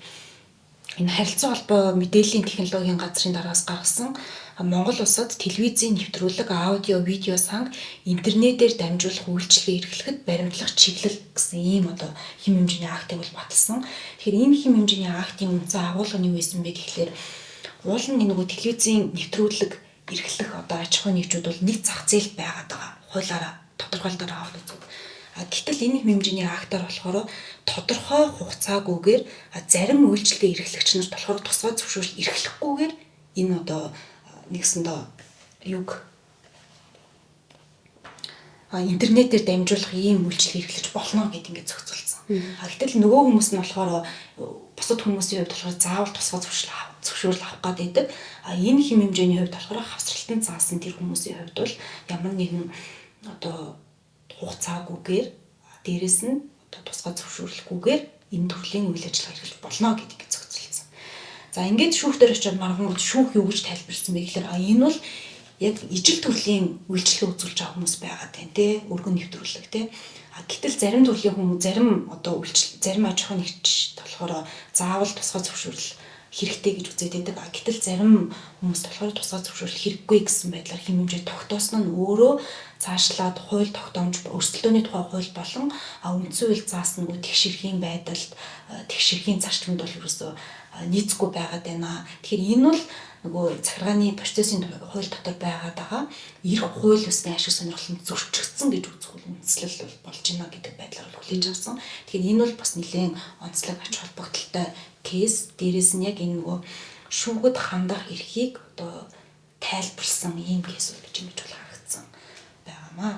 энэ харилцан холбоо мэдээллийн технологийн газрын дараагаас гаргасан Монгол улсад телевизийн нэвтрүүлэг, аудио, видео санг интернетээр дамжуулах үйлчилгээ эрхлэхэд баримтлах чиглэл гэсэн ийм одоо хэм хэмжээний актыг бол баталсан. Тэгэхээр энэ хэм хэмжээний актын үндсэн агуулга нь юу байсан бэ гэхлээр уул нь нөгөө телевизийн нэвтрүүлэг эрхлэх одоо аж ахуйн нэгжүүд бол нэг зах зээл байгаад байгаа. Хуулиараа тодорхойлолтоор авах үзэг. Гэтэл энэ хэмжээний актаар болохоор тодорхой хугацаагүйгээр зарим үйлчилгээ эрхлэгч нарт болохоор тусгай зөвшөөрөл эрхлэхгүйгээр энэ одоо нэгсэндээ юг интернетээр дамжуулах ийм үйлчилгээ эрхлэж болно гэд ингээд зохицуулсан. Гэтэл нөгөө хүмүүс нь болохоор бусад хүмүүсийн хувьд болохоор заавал тусгай зөвшөөрөл авах гээд байдаг. Энэ хэм хэмжээний хувьд болохоор хавсралтанд заасан тэр хүмүүсийн хувьд бол ямар нэгэн одоо хугацаагүйгээр дээрэс нь одоо тусгай зөвшөөрлөхгүйгээр энэ төрлийн үйл ажиллагаа эрхэлж болно гэдгийг зохицуулсан. За ингээд шүүхтэр очиод маргангууд шүүх юу гэж тайлбарсан бэ гэхээр энэ бол яг ижил төрлийн үйлчилгээ үзүүлж байгаа хүмүүс байгаа тань тий өргөн нэвтрүүлэг тий. Гэтэл зарим төрлийн хүмүүс зарим одоо үйлчил зарим аж ахуйн нэгж болохоор заавал тусгай зөвшөөрөл хэрэгтэй гэж үзээд байдаг. Гэтэл зарим хүмүүс болохоор тусгай зөвшөөрөл хэрэггүй гэсэн байдлаар хэм хэмжээ тогтоосон нь өөрөө цаашлаад хууль тогтоомж өрсөлдөөний тухай хууль болон үндсэн хууль заасан нөгөө тэгшэрхийн байдалд тэгшэрхийн зарчимд бол ерөөсөө нийцэхгүй байгаад байна. Тэгэхээр энэ бол нөгөө захиргааны процессын хууль дотор байгаад байгаа эрх хууль ёсны ашиг сонирхолд зөрчигдсөн гэж үзэх үндслэл болж байна гэдэг байдлаар бол хүлээж авсан. Тэгэхээр энэ бол бас нэлээд онцлог ач холбогдолтой кейс. Дээрээс нь яг энэ нөгөө шүүгэд хандах эрхийг одоо тайлбарлсан ийм кейс бол гэж ингэж бол харагдсан байгаамаа.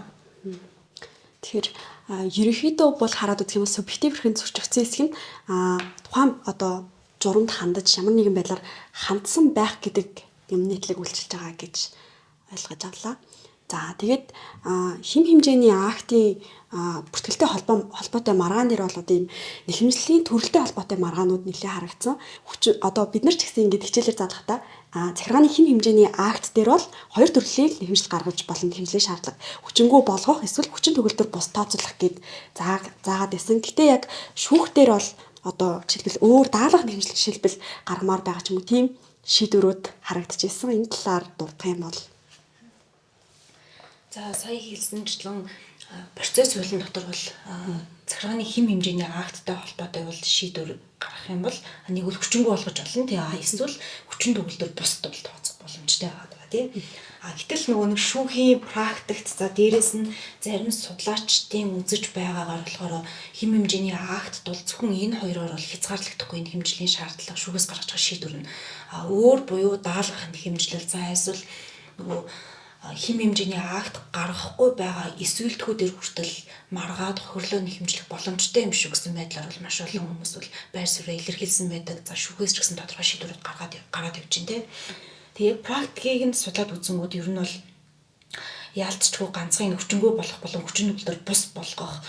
Тэгэхээр ерөнхийдөө бол хараад үзэх юм бол субъектив эрхийн зөрчигдсөн хэсэг нь тухайн одоо журамд хандаж ямар нэгэн байдлаар хандсан байх гэдэг юм нийтлэг үйлчилж байгаа гэж ойлгож авлаа. За тэгээд хэм хэмжээний актын бүртгэлтэй холбоотой маргаан дээр бол одоо ийм нэхэмжлийн төрөлтэй холбоотой маргаанууд нэлээд харагдсан. Одоо бид нар ч гэсэн ингээд хичээлээр задлахдаа захиргааны хэм хэмжээний акт дээр бол хоёр төрлийн нэхэмжил гаргаж болно нэхэмжлийн шаардлага. Хүчингү болгох эсвэл хүчин төгөлдөр бус тооцоолох гэд заагаад байсан. Гэтэ яг шүүх дээр бол одоо жишээлбэл өөр даалгах нэхэмжил жишээлбэл гаргамаар байгаа ч юм уу тийм шийдвэрүүд харагдчихсэн. Энэ талаар дурдах юм бол. За сая хэлсэнчлэн процесс хуулийн дотор бол захиргааны хэм хэмжээний акттай холбоотой бол шийдвэр гаргах юм бол нэг бол хүчингү болгож болно тий. Эсвэл хүчин төгөлдөр бусд бол тооцох боломжтой байгаа тий. Гэтэл нөгөө нэг шүүхийн практикт за дээрэс нь зарим судлаачдын үзэж байгаагаар болохоор хэм хэмжээний актд бол зөвхөн энэ хоёроор бол хязгаарлагдахгүй энэ хэмжлийн шаардлага шүүхээс гаргаж байгаа шийдвэр нь өөр буюу даалгах хэмжлэл за эсвэл нөгөө хэм хэмжээний акт гаргахгүй байгаа эсвэлтгүүдээр хүртэл маргаад хохирлоо нэхэмжлэх боломжтой юм шиг гэсэн байдлаар бол маш олон хүмүүс бол байр сууриа илэрхийлсэн байдаг. За шүүхээс ч гэсэн тодорхой шийдвэрүүд гаргаад явж байна те. Тэгээ практикийг нь судлаад үзэнгүүд ер нь бол яалтчгүй ганцхан хүчингү болох болон хүчин төгөлдөр бус болгох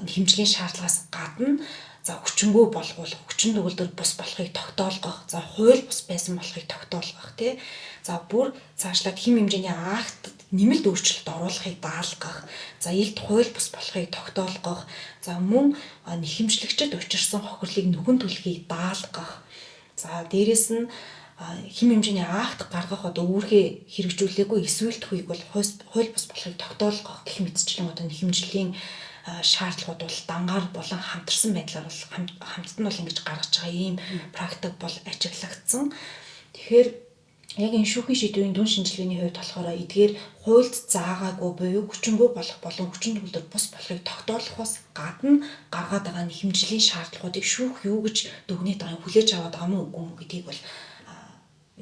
хэмжлийн шаардлагаас гадна за хүчингү болгуулах, хүчин төгөлдөр бус болохыг тогтоолгох, за хууль бус байсан болохыг тогтоолгох тий. За бүр цаашлаад хэм хэмжээний акт нэмэлт өөрчлөлт оруулахыг даалгах, за илт хууль бус болохыг тогтоолгох, за мөн нэхэмжлэгчд учирсан хохирлыг нүгэн түлхийг даалгах. За дээрэс нь хэм хэмжээний акт гаргах одоо үүргээ хэрэгжүүлээгүй эсвэлтхүйг бол хууль бус болохыг тогтоолгох гэх мэтчлэн одоо нэхэмжлийн шаардлагууд бол дангаар болон хамтарсан байдлаар бол хамтд нь бол ингэж гаргаж байгаа ийм практик бол ажиглагдсан. Тэгэхээр Яг энэ шүүхийн шийдвэрийн дүн шинжилгээний хувьд болохоор эдгээр хуульд заагаагүй буюу хүчингүй болох болон хүчин төгөлдөр бус болохыг тогтоолохоос гадна гаргаад байгаа нэхэмжлийн шаардлагуудыг шүүх юу гэж дүгнээд байгаа юм, хүлээж аваад байгаа мó үгүй юм гэдгийг бол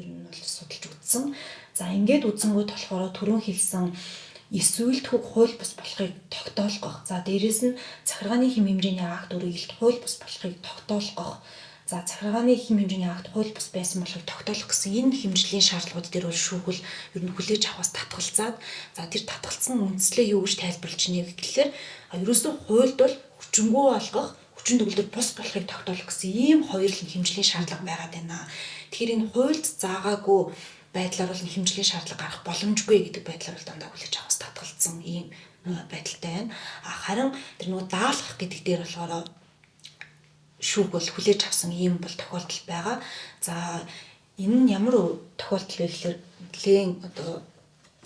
ер нь бол судалж үзсэн. За ингээд үзэнгүүт болохоор түрүүн хэлсэн эсвэлтхүг хууль бус болохыг тогтоолгох. За дээрэс нь захиргааны хэм хэмжээний акт үргэлт хууль бус болохыг тогтоолгох. За захиргааны хэм хэмжээний акт хууль бус байсан болохыг тогтоолох гэсэн энэ хэмжлийн шаардлагууд дээр бол шүүхэл ер нь хүлээж авахаас татгалзаад, за тэр татгалцсан үндслээ юу гэж тайлбарлаж ийнэ гэхлээр ерөөсөө хуульд бол хүчингү болгох, хүчин төгөлдөр бус болохыг тогтоолох гэсэн ийм хоёр л хэмжлийн шаардлага байгаад байна. Тэгэхээр энэ хуульд заагаагүй байдлаар бол хэмжлийн шаардлага гарах боломжгүй гэдэг байдлаар бол дандаа хүлээж авахаас татгалцсан ийм байдалтай байна. А харин тэр нөгөө даалгах гэдэг дээр болохоор шүүх бол хүлээж авсан ийм бол тохиолдол байгаа. За энэ нь ямар тохиолдол вэ гэхээр нэлээн одоо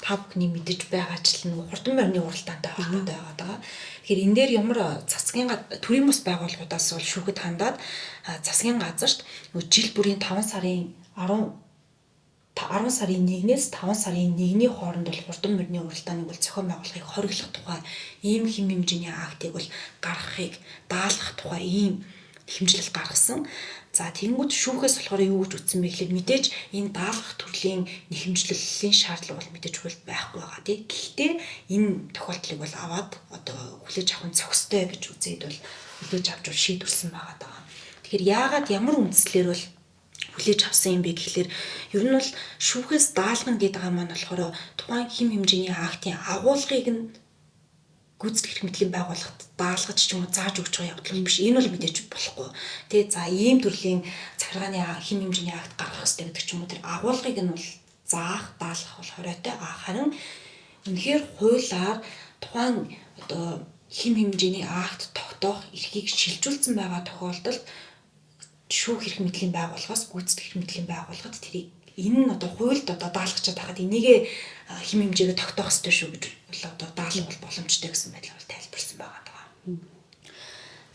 та бүхний мэдэж байгаачлан нөгөө хурдан морины уралдаантай холбоотой байгаа даа. Тэгэхээр энэ дээр ямар засгийн төрийн бус байгууллагуудаас бол шүүхэд хандаад засгийн газарт нөгөө жил бүрийн 5 сарын 10 сарын 1-ээс 5 сарын 1-ний хооронд бол хурдан морины уралдааныг бол зохион байгуулахыг хориглох тухай ийм хэм хэмжээний актыг бол гаргахыг даалгах тухай ийм хэмжлэл гаргасан. За тэгэнгүүт шүүхээс болохоор юу гэж үтсэн бэ гэхлээр мэдээж энэ даалгах төрлийн нэхэмжлэлийн шаардлага бол мэдээж хуульд байхгүй байгаа тий. Гэхдээ энэ тохиолдлыг бол аваад одоо хүлээж авах нь зохистой гэж үзээд бол хүлээж авч бол шийдвэрлсэн байгаа даа. Тэгэхээр яагаад ямар үндслээр бол хүлээж авсан юм бэ гэхлээр ер нь бол шүүхээс даалгана гэдэг байгаа маань болохоор тухайн хэм хэмжээний актын агуулгыг нь гүйцэтгэх эрх мэдлийн байгууллагт даалгаж ч юм уу зааж өгч байгаа явдал биш. Энэ бол мэдээж болохгүй. Тэгээ за ийм төрлийн захиргааны хэм хэмжээний акт гаргах ёстой гэдэг ч юм уу тэр агуулгыг нь бол заах, даалгах бол хориотой. А харин үнэхээр хуулиар тухайн одоо хэм хэмжээний акт тогтоох эрхийг шилжүүлсэн байгаа тохиолдолд шүүх эрх мэдлийн байгууллагаас гүйцэтгэх эрх мэдлийн байгууллагад тэрийг энэ нь одоо хуульд одоо даалгачаад байхад энийгээ хэм хэмжээгээ тогтоох ёстой шүү гэж бол одоо даалгах бол боломжтой гэсэн байдлаар бол тайлбарлсан байгаа даа.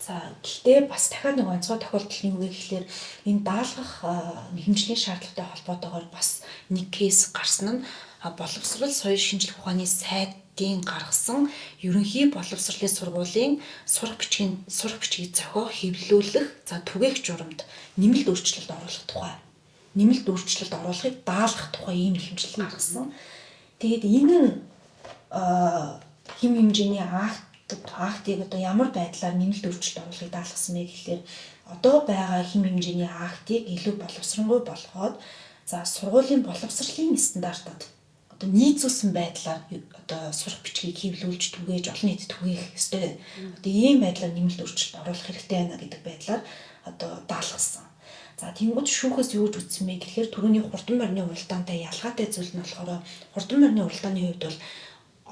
За гэхдээ бас дахиад нэг онцгой тохиолдол нь юу вэ гэхлээр энэ даалгах хэмжлийн шаардлагатай холбоотойгоор бас нэг кейс гарсан нь боловсрол соёл шинжлэх ухааны сайдын гаргасан ерөнхий боловсролын сургуулийн сурах бичгийг зохиох, хэвлүүлэх, за түгээх журамд нэмэлт өөрчлөлт оруулах тухай нэмэлт өөрчлөлт оруулахыг даалгах тухай ийм хэмжил гаргасан. Тэгээд энэ нь хэм хэмжээний актыг одоо ямар байдлаар нэмэлт өөрчлөлт оруулахыг даалгасан бэ гэхлээр одоо байгаа хэм хэмжээний актыг илүү боловсронгуй болгоод за сургуулийн боловсролын стандартад одоо нийцүүлсэн байдлаар одоо сурах бичгийг хэвлүүлж түгээж олон нийтэд түгээх ёстой. Одоо ийм байдлаар нэмэлт өөрчлөлт оруулах хэрэгтэй байна гэдэг байдлаар одоо даалгасан. За тэнгууд шүүхээс юу гэж үтсэн бэ гэхлээр түрүүний хурдан морины уралдаантай ялгаатай зүйл нь болохоор хурдан морины уралдааны хувьд бол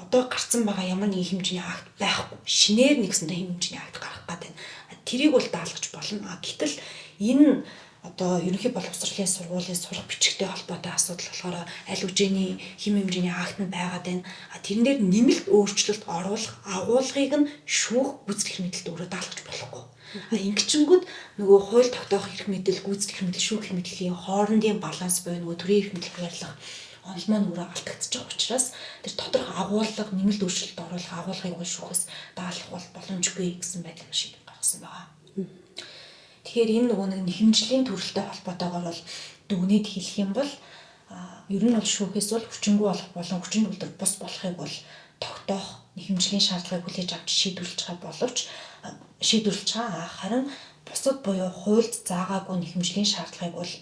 одоо гарцсан байгаа ямар нэгэн хэмжээний акт байхгүй. Шинээр нэгсэндээ хэм хэмжээний акт гарах гээд байна. Тэрийг бол даалгаж болно. Гэтэл энэ одоо ерөнхий боловсролын сургуулийн сурах бичгтэй холбоотой асуудал болохоор аль үжээний хэм хэмжээний акт нь байгаад байна. Тэрэн дээр нэмэлт өөрчлөлт оруулах агуулгыг нь шүүх гүйцэтгэх мэдэлд өөрөө даалгаж болохгүй. Ингэчингүүд нөгөө хууль тогтоох эрх мэдэл, гүйцэтгэх эрх мэдэл, шүүх эрх мэдлийн хоорондын баланс буюу нөгөө төрийн эрх мэдэл хуваарлах онол маань өөрөө алдагдчих байгаа учраас тэр тодорхой агуулга, нэмэлт өөрчлөлт оруулах агуулгыг бол шүүхээс даалгах бол боломжгүй гэсэн байдлаар шийдвэр гаргасан байгаа. Тэгэхээр энэ нөгөө нэг нэхэмжлийн төрөлтэй холбоотойгоор бол дүгнээд хэлэх юм бол ер нь бол шүүхээс бол хүчингү болох болон хүчин төгөлдөр бус болохыг бол тогтоох нэхэмжлийн шаардлагыг хүлээж авч шийдвэрлэж байгаа боловч шийдвэрлэж байгаа. Харин бусад буюу хуульд заагаагүй нэхэмжлийн шаардлагыг бол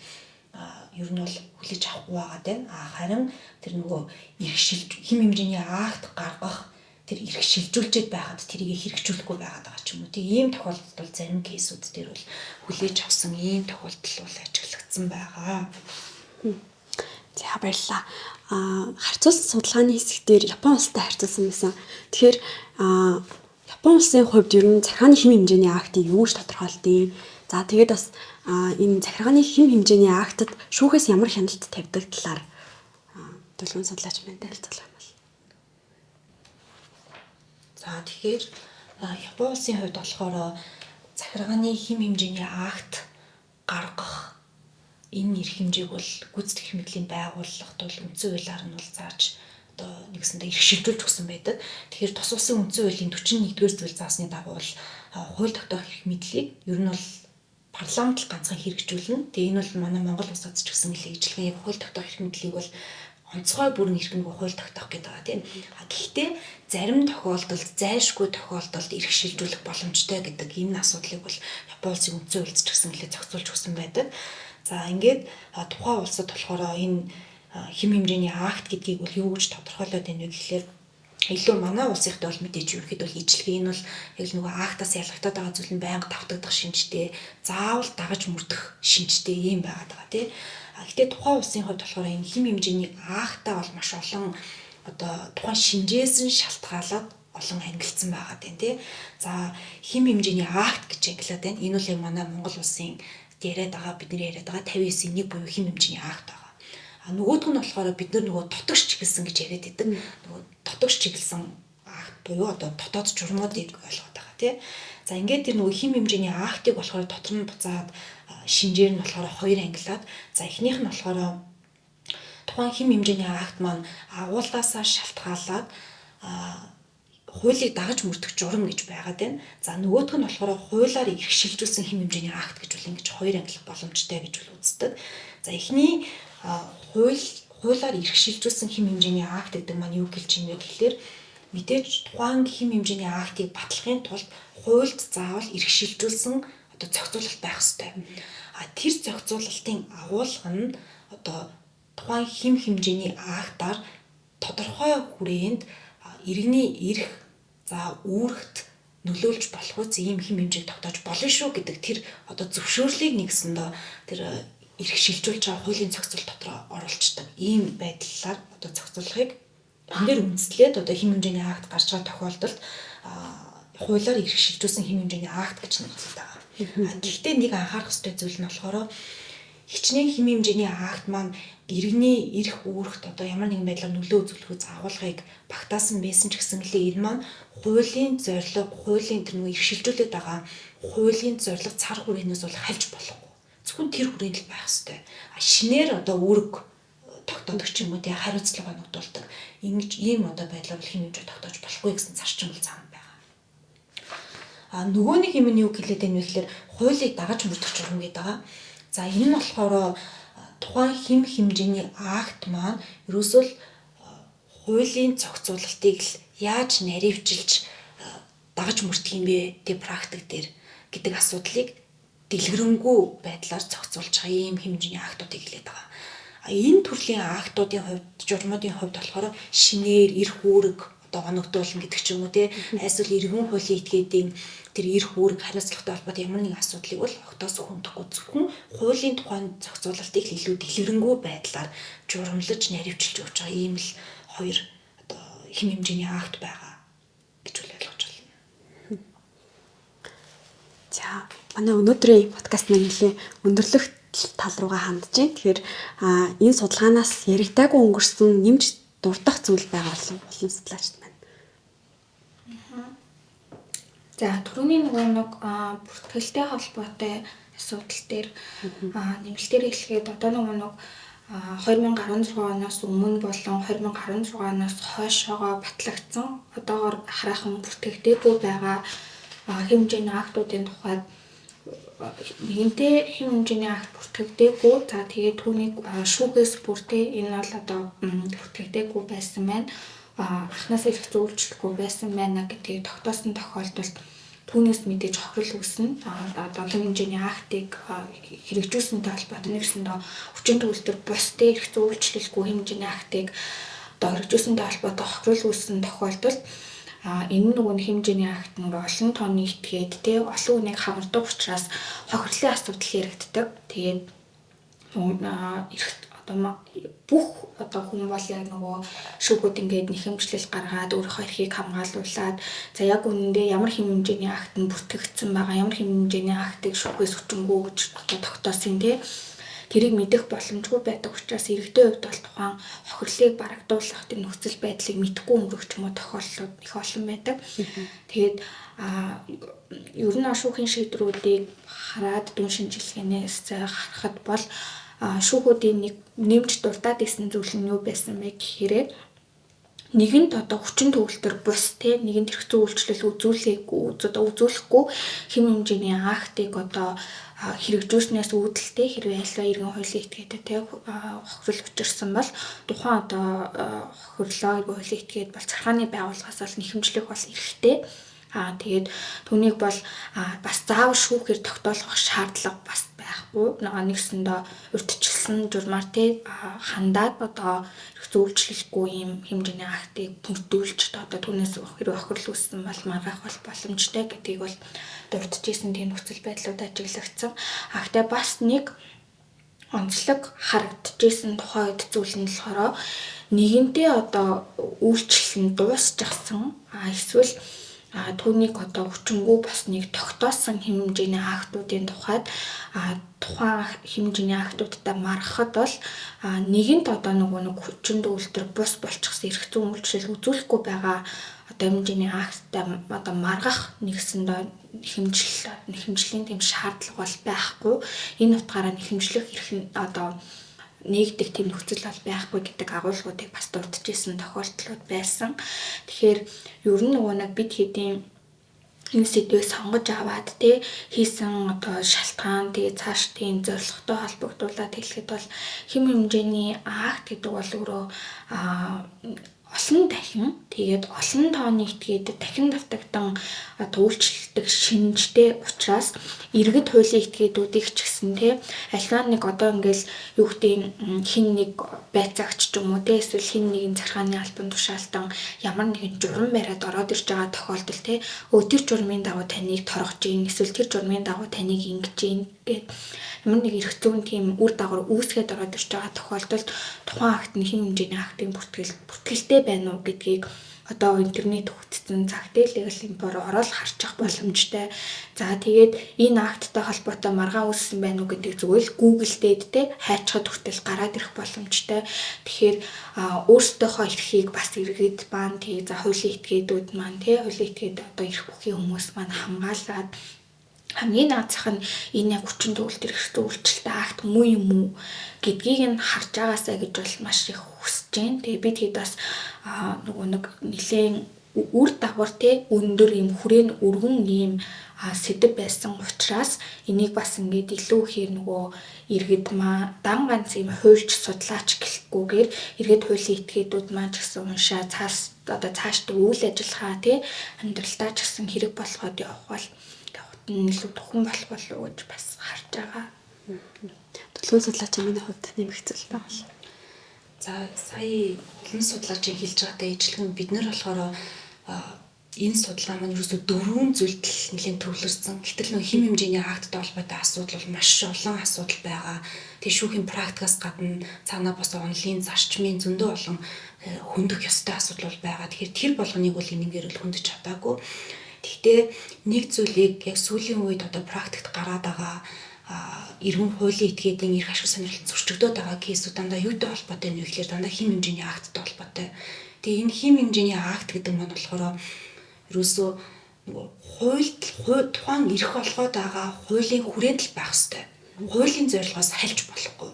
ер нь бол хүлээж авахгүй байгаа тийм. Харин тэр нөгөө эрх шилж хэм хэмжээний акт гаргах тэр эрх шилжүүлчихэд байхад тэрийг хэрэгжүүлэхгүй байгаад байгаа ч юм уу. Тэг ийм тохиолдолд бол зарим кейсүүд дээр бол хүлээж авсан ийм тохиолдол бол ажиглагдсан байгаа. За баярлалаа. Харьцуулсан судалгааны хэсэг дээр Япон улстай харьцуулсан байсан. Тэгэхээр Япон улсын хувьд ер нь захиргааны хэм хэмжээний актыг юу гэж тодорхойлдیں۔ За тэгээд бас энэ захиргааны хэм хэмжээний актад шүүхээс ямар хяналт тавьдаг талаар төлөвийн судлаач маань танилцуулах юм бол. За тэгэхээр Япон улсын хувьд болохоор захиргааны хэм хэмжээний акт гаргах Энэ эрх хэмжээг бол гүйцэтгэх эрх мэдлийн байгууллагт бол үндсэн хуулиар нь бол зааж одоо нэгсэндээ эрх шилжүүлж өгсөн байдаг. Тэгэхээр тус улсын үндсэн хуулийн 41-р зүйл заасны дагуу бол хууль тогтоох эрх мэдлийг ер нь бол парламент л ганцхан хэрэгжүүлнэ. Тэгээ энэ бол манай Монгол улсад ч гэсэн нэлээд ижилхэн яг хууль тогтоох эрх мэдлийг бол онцгой бүрэн эрх нь хууль тогтоох гэдэг байгаа тийм. А гэхдээ зарим тохиолдолд зайлшгүй тохиолдолд эрх шилжүүлэх боломжтой гэдэг энэ асуудлыг бол Япон улсын үндсэн хуульд ч гэсэн нэлээд зохицуулж өгсөн байдаг. За ингээд тухайн улсад болохоор энэ хэм хэмжээний акт гэдгийг бол юу гэж тодорхойлоод байна вэ гэхлээр илүү манай улсынхтай бол мэдээж ерөнхийдөө бол ижлэгээ энэ бол яг л нөгөө актаас ялгагдаад байгаа зүйл нь байнга давтагдах шинжтэй, заавал дагаж мөрдөх шинжтэй юм байгаад байгаа тий. А гэтээ тухайн улсын хувьд болохоор энэ хэм хэмжээний актаа бол маш олон одоо тухайн шинжээс нь шалтгаалаад олон ангилсан байгаа тийм тий. За хэм хэмжээний акт гэж ангилаад байна. Энэ бол яг манай Монгол улсын яриад байгаа бидний яриад байгаа 59-ийн 1 буюу хэм хэмжээний акт байгаа. А нөгөөх нь болохоор бид нар нөгөө дотогш чиглэсэн гэж яриад идэг. Нөгөө дотогш чиглэсэн акт буюу одоо дотоод журмуудыг ойлгоод байгаа тий. За ингээд тэр нөгөө хэм хэмжээний актыг болохоор дотор нь буцаад шинжээр нь болохоор хоёр ангилаад за эхнийх нь болохоор тухайн хэм хэмжээний акт маань агуулгаасаа шалтгаалаад хуулийг дагаж мөрдөх журам гэж байгаад байна. За нөгөөх нь болохоор хуулиар эрх шилжүүлсэн хэм хэмжээний акт гэж бол ингэж хоёр ангилах боломжтой гэж бол үздэг. За эхний хуулиар эрх шилжүүлсэн хэм хэмжээний акт гэдэг маань юу гэлж юм бэ гэхлээр мэдээж тухайн хэм хэмжээний актыг батлахын тулд хуульд заавал эрх шилжүүлсэн одоо зохицуулалт байх ёстой. А тэр зохицуулалтын агуулга нь одоо тухайн хэм хэмжээний актаар тодорхой хүрээнд иргэний эрх за үүрэгт нөлөөлж болох үз ийм хэм хэмжээг тогтоож болно шүү гэдэг тэр одоо зөвшөөрлийг нэгсэндээ тэр эрх шилжүүлж байгаа хуулийн зохицол дотор оруулцдаг. Ийм байдлаар одоо зохицуулахыг энэ дээр үндэслээд одоо хэм хэмжээний акт гарч байгаа тохиолдолд хуулиар эрх шилжүүлсэн хэм хэмжээний акт гэж нэрлэдэг байгаа. Гэхдээ нэг анхаарах ёстой зүйл нь болохоор хичнээн хэм хэмжээний акт маань иргэний эрх үүрэгт одоо ямар нэгэн байдлаар нөлөө үзүүлэх агуулгыг багтаасан байсан ч гэсэн лээ энэ маань хуулийн зорилго, хуулийн тэр нөгөө эрх шилжүүлээд байгаа хуулийн зорилго цар хүрээнээс бол хальж болохгүй. Зөвхөн тэр хүрээнд л байх ёстой. А шинээр одоо үүрэг тогтоодог ч юм уу тий хариуцлага оногдуулдаг. Ингэж ийм одоо байдлаар бол хэм хэмжээ тогтоож болохгүй гэсэн зарчим бол зам байгаа. А нөгөө нэг юм нь юу хэлээд байна вэ гэхээр хуулийг дагаж мөрдөх журам гэдэг байгаа. За энэ нь болохоор тухайн хэм хэмжээний акт маань ерөөсөө л хуулийн зохицуулалтыг л яаж наривчилж дагаж мөрдөх юм бэ тэг практик дээр гэдэг асуудлыг дэлгэрэнгүй байдлаар зохицуулж байгаа ийм хэмжээний актуудыг хэлээд байгаа. А энэ төрлийн актуудын хувьд журмуудын хувьд болохоор шинээр эрх үүрэг одоо оногдуулна гэдэг ч юм уу те эсвэл иргэн хуулийн этгээдийн тэр эрх үүрэг хариуцлагатай холбоотой ямар нэгэн асуудлыг бол огтоос хүндэхгүй зөвхөн хуулийн тухайн зохицуулалтыг илүү дэлгэрэнгүй байдлаар журамлаж наривчилж өгч байгаа ийм л хоёр одоо хэм хэмжээний акт байгаа гэж үл ойлгож байна. За манай өнөөдрийн подкаст маань нэлээ өндөрлөх тал руугаа хандж байна. Тэгэхээр энэ судалгаанаас яригдаагүй өнгөрсөн нэмж дурдах зүйл байгаа болон судлаачд маань. За түрүүний нөгөө нэг бүртгэлтэй холбоотой асуудал дээр нэмэлтээр хэлэхэд одоо нөгөө нэг 2016 оноос өмнө болон 2016 оноос хойшоогоо батлагдсан одоогор хараахан бүртгэгдээгүй байгаа хэм хэмжээний актуудын тухайд нэгэнтээ хэм хэмжээний акт бүртгэгдээгүй. За тэгээд түүнийг шүүхээс бүртээ энэ бол одоо бүртгэгдээгүй байсан байна. Анхнаасаа эрх зүйн байсан байна гэдгийг тогтоосон тохиолдолд түүнээс мэдээж хохирол үүснэ. Одоо хэм хэмжээний актыг хэрэгжүүлсэнтэй холбоотой нэгсэндээ хүчин төгөлдөр бусдын эрх зүйн үйлчлэлгүй хэм хэмжээний актыг одоо хэрэгжүүлсэнтэй холбоотой хохирол үүссэн тохиолдолд энэ нөгөө хэмжээний акт нэг олон тонны этгээд те олон хүнийг хамардаг учраас хохирлын асуудал яригддаг. Тэгээд эрх одоо бүх одоо хүн бол яг нөгөө шүүгүүд ингээд нэхэмжлэл гаргаад өөрийнхөө эрхийг хамгаалуулад за яг үнэндээ ямар хэм хэмжээний акт нь бүртгэгдсэн байгаа, ямар хэм хэмжээний актыг шүүхээс хүчингү гэж одоо тогтоосон тий тэрийг мэдэх боломжгүй байдаг учраас иргэдийн хувьд бол тухайн хохирлыг барагдуулах тэр нөхцөл байдлыг мэдэхгүй өнгөрөх ч юм уу тохиолдлууд их олон байдаг. Тэгээд ер нь шүүхийн шийдвэрүүдийг хараад дүн шинжилгээнээс харахад бол шүүхүүдийн нэг нэмж дуртад исэн зүйл нь юу байсан бэ гэхээр нэгэнт одоо хүчин төгөлтөр бус те нэгэнт эрх зүйн үйлчлэл үзүүлээгүй одоо үзүүлэхгүй хэм хэмжээний актыг одоо хэрэгжүүлснээс үүдэлтэй хэрвээ альва иргэн хуулийн этгээдээ те хохирол учирсан бол тухайн одоо хохирлоо иргэн хуулийн этгээд бол захиргааны байгууллагаас бол нэхэмжлэх бол эрхтэй. Тэгээд түүнийг бол бас заавал шүүхээр тогтоолгох шаардлага бас байхгүй. Нэгсэндээ урьдчилсан журмаар те хандаад одоо эрх зүйн үйлчлэлгүй ийм хэмжээний актыг бүрдүүлж одоо түүнээс хэрвээ хохирол үүссэн бол маргаах бол боломжтой гэдгийг бол дурдж исэн тийм нөхцөл байдлууд ажиглагдсан. Гэхдээ бас нэг онцлог харагдчихсэн тухайн үед зүйл нь болохоор нэгэнтээ одоо үйлчлэл нь дуусчихсан. Эсвэл түүнийг одоо хүчингү босныг тогтоосон хэмжээний актуудын тухайд тухайн хэмжээний актуудтай маргахад бол нэгэнт одоо нөгөө нэг хүчин төгөлтөр бус болчихсон эрх зүйн үйлчлэл үзүүлэхгүй байгаа одоо хэмжээний акттай одоо маргах нэгсэндээ нэхэмжлийн тийм шаардлага бол байхгүй. Энэ утгаараа нэхэмжлэх эрх одоо нэгдэх тийм нөхцөл бол байхгүй гэдэг агуулгуудыг бас дурдж исэн тохиолдлууд байсан. Тэгэхээр ер нь нөгөө нэг бид хэдийн энэ сэдвийг сонгож аваад те хийсэн одоо шалтгаан тэгээ цааш тийм зорилготой холбогдуулаад хэлэхэд бол хэм хэмжээний акт гэдэг бол өөрөө олон дахин тэгээд олон тооны этгээд дахин давтагдан үйлчлдэг шинжтэй учраас иргэд хуулийн этгээдүүдийг ч гэсэн те альва нэг одоо ингээл юу гэдэг хин нэг байцаагч ч юм уу те эсвэл хин нэгэн захиргааны албан тушаалтан ямар нэгэн журам бариад ороод ирж байгаа тохиолдол те тэр журмын дагуу таныг торгож гин эсвэл тэр журмын дагуу таныг ингэж гин гэд ямар нэг эрх зүйн тийм үр дагавар үүсгээд ороод ирж байгаа тохиолдолд тухайн акт нь хэм хэмжээний актын бүртгэлтэй байна уу гэдгийг одоо интернет хөгжсөн цагт legal info-ор ороод харчих боломжтой. За тэгээд энэ акттай холбоотой маргаан үүссэн байна уу гэдэг зүгээр л Google дээд те хайчхад хүртэл гараад ирэх боломжтой. Тэгэхээр өөрсдийнхөө эрхийг бас иргэд маань тий за хуулийн этгээдүүд маань тий хуулийн этгээд одоо эрх бүхий хүмүүс маань хамгаалаад хамгийн наацх нь энэ яг хүчин төгөлтөр эрх зүйн үйлчлэлтэй акт муу юм уу гэдгийг нь харж байгаасай гэж бол маш их хүсэж байна. Тэгээ бид хэд бас нөгөө нэг нэлээн үр дагавар те өндөр юм хүрээн өргөн ийм сэдэв байсан учраас энийг бас ингээд илүү ихээр нөгөө иргэд маа дан ганц юм хуульч судлаач гэлэхгүйгээр иргэд хуулийн этгээдүүд маань ч гэсэн уншаа цаас одоо цаашдаа үйл ажиллагаа те амьдралдаа ч гэсэн хэрэг болгоод явах бол илүү тухайн болох болов уу гэж бас харж байгаа. Төлгөн судлаачийн миний хувьд нэмэх зүйл байгаа. За сая улам судлаачийн хэлж байгаатай ижилхэн бид нар болохоор энэ судалгаа маань ерөөсөө дөрвөн зүйлд нэлээд төвлөрсөн. Гэтэл нөх хэм хэмжээний акттай холбоотой асуудал бол маш олон асуудал байгаа. Тэгээ шүүхийн практикаас гадна цаанаа бас онлын зарчмын зөндөө олон хөндөх ёстой асуудал бол байгаа. Тэгэхээр тэр болгоныг бол энэнгээр л хөндөж чадаагүй. Гэхдээ нэг зүйлийг яг сүүлийн үед одоо практикт гараад байгаа иргэн хуулийн этгээдийн эрх ашиг сонирхол зөрчигдөд байгаа кейсүүд дандаа юутай холбоотой вэ гэхээр дандаа хэм хэмжээний акттай холбоотой. Тэгээ энэ хэм хэмжээний акт гэдэг маань болохоор ерөөсөө нөгөө хуульд тухайн эрх олгоод байгаа хуулийн хүрээнд л байх ёстой. Хуулийн зорилгоос хальж болохгүй.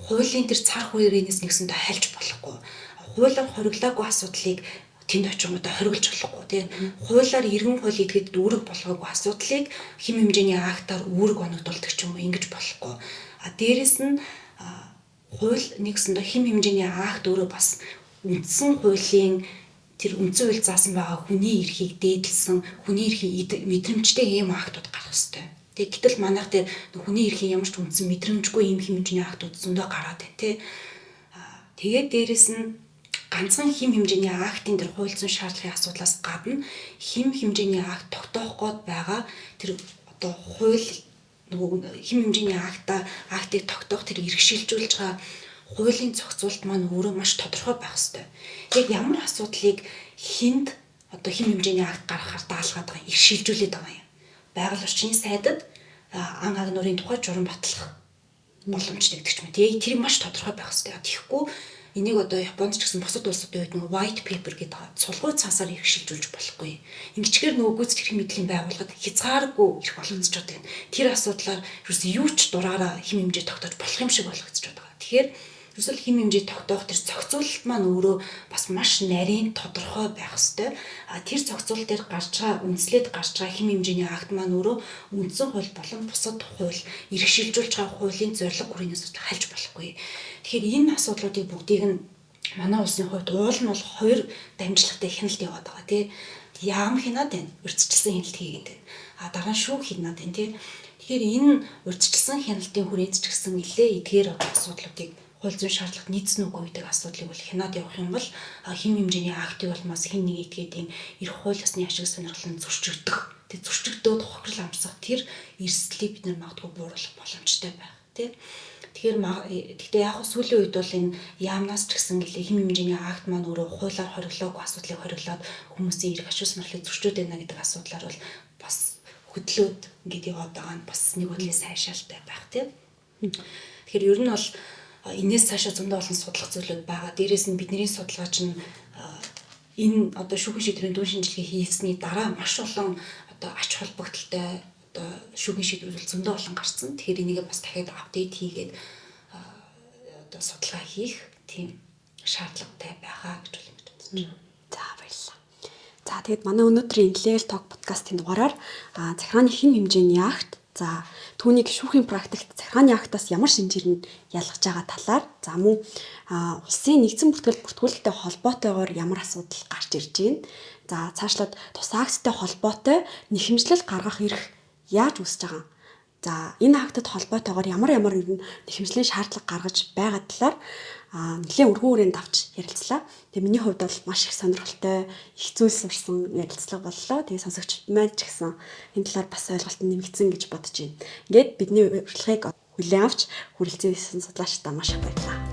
Хуулийн тэр цар хуурийнээс нэгсэндээ хальж болохгүй. Хуулиар хориглоогүй асуудлыг тэнд очингуудаа хориглож болохгүй тийм. Хуулиар иргэн хууль этгээдэд үүрэг болгоогүй асуудлыг хэм хэмжээний актаар үүрэг оногдуулдаг ч юм уу ингэж болохгүй. А дээрэс нь хууль нэгсэндээ хэм хэмжээний акт өөрөө бас үндсэн хуулийн тэр үндсэн хууль заасан байгаа хүний эрхийг дээдэлсэн, хүний эрхийн мэдрэмжтэй ийм актууд гарах ёстой. Тэгээ гэтэл манайх дээр хүний эрхийн ямар ч үндсэн мэдрэмжгүй ийм хэм хэмжээний актууд зөндөө гараад байна тий. Тэгээд дээрэс нь ганцхан хэм хэмжээний актын тэр хууль зүйн шаардлагын асуудлаас гадна хэм хэмжээний акт тогтоох гээд байгаа тэр одоо хууль нөгөө хэм хэмжээний актыг тогтоох тэр эрх шилжүүлж байгаа хуулийн зохицуулалт маань өөрөө маш тодорхой байх ёстой. Яг ямар асуудлыг хүнд одоо хэм хэмжээний акт гаргахаар даалгаад байгаа эрх шилжүүлээд байгаа юм. Байгаль орчны сайдад ан агнуурын тухай журам батлах боломжтой гэдэг ч юм. Тэгээ тэрийг маш тодорхой байх ёстой. Тэгэхгүй Энийг одоо Японд ч гэсэн бусад улсуудын үед нөгөө white paper гэдэг сулгуй цаасаар эрхшилжүүлж болохгүй. Ингэчгээр нөгөө гүйцэтгэх эрх мэдлийн байгууллагад хязгааргүй эрх олгогдчиход байна. Тэр асуудлаар ерөөс юу ч дураараа хэм хэмжээ тогтоож болох юм шиг болгогдчиход байгаа. Тэгэхээр ерөөсөл хэм хэмжээ тогтоох тэр зохицуулалт маань өөрөө бас маш нарийн тодорхой байх ёстой. А тэр зохицуулалт дээр гарч байгаа үндслээд гарч байгаа хэм хэмжээний акт маань өөрөө үндсэн хууль болон бусад хууль эрхшилжүүлж байгаа хуулийн зорилго хүрээлээс хальж болохгүй. Тэгэхээр энэ асуудлуудыг бүгдийг нь манай улсын хувьд уул нь бол хоёр дамжлагатай хяналт яваад байгаа тий. Яам хянаад байна. Урьдчилсан хяналт хийгээд байна. А дараа нь шүүх хянаад байна тий. Тэгэхээр энэ урьдчилсан хяналтын хүрээнд ч гэсэн нэлээ эдгээр асуудлуудыг хууль зүйн шаардлагат нийцсэн үгүй гэдэг асуудлыг бол хянаад явах юм бол хэм хэмжээний актыг болмоос хэн нэг этгээдийн эрх хууль ёсны ашиг сонирхол нь зөрчигдөх. Тэг зөрчигдөөд хохирол амсах тэр эрсдлийг бид нар магадгүй бууруулах боломжтой байх тий. Тэгэхээр гэхдээ яг сүүлийн үед бол энэ яамнаас ч гэсэн гэлээ хэм хэмжээний акт маань өөрөө хуулиар хориглоогүй асуудлыг хориглоод хүмүүсийн эрх ашиг сонирхлыг зөрчөөд байна гэдэг асуудлаар бол бас хөдлөөд ингээд яваад байгаа нь бас нэг бодлын сайшаалтай байх тий. Тэгэхээр ер нь бол энээс цаашаа зөндөө олон судлах зүйлүүд байгаа. Дээрээс нь бидний судалгаа чинь энэ одоо шүүхийн шийдвэрийн дүн шинжилгээ хийсний дараа маш олон одоо ач холбогдолтой одоо шүүхийн шийдвэр зөндөө олон гарцсан. Тэгэхээр энийгээ бас дахиад апдейт хийгээд одоо судалгаа хийх тийм шаардлагатай байгаа гэж бол ингэж бодож байна. За баярлалаа. За тэгэд манай өнөөдрийн Legal Talk подкастын дугаараар захиргааны хэм хэмжээний акт, за түүнийг шүүхийн практикт захиргааны актаас ямар шинжээр нь ялгаж байгаа талаар, за мөн улсын нэгдсэн бүртгэл бүртгүүлэлттэй холбоотойгоор ямар асуудал гарч ирж байна. За цаашлаад тус акттай холбоотой нэхэмжлэл гаргах эрх яаж үүсэж байгаа. За энэ актад холбоотойгоор ямар ямар ер нь нэхэмжлийн шаардлага гаргаж байгаа талаар нэлээд өргөн үрээнд авч ярилцлаа. Тэгээ миний хувьд бол маш их сонирхолтой, их зүйл сурсан ярилцлага боллоо. Тэгээ сонсогч маань ч гэсэн энэ талаар бас ойлголт нэмэгдсэн гэж бодож байна. Ингээд бидний урилгыг хүлээн авч хүрэлцэн ирсэн судлаачдаа маш их баярлалаа.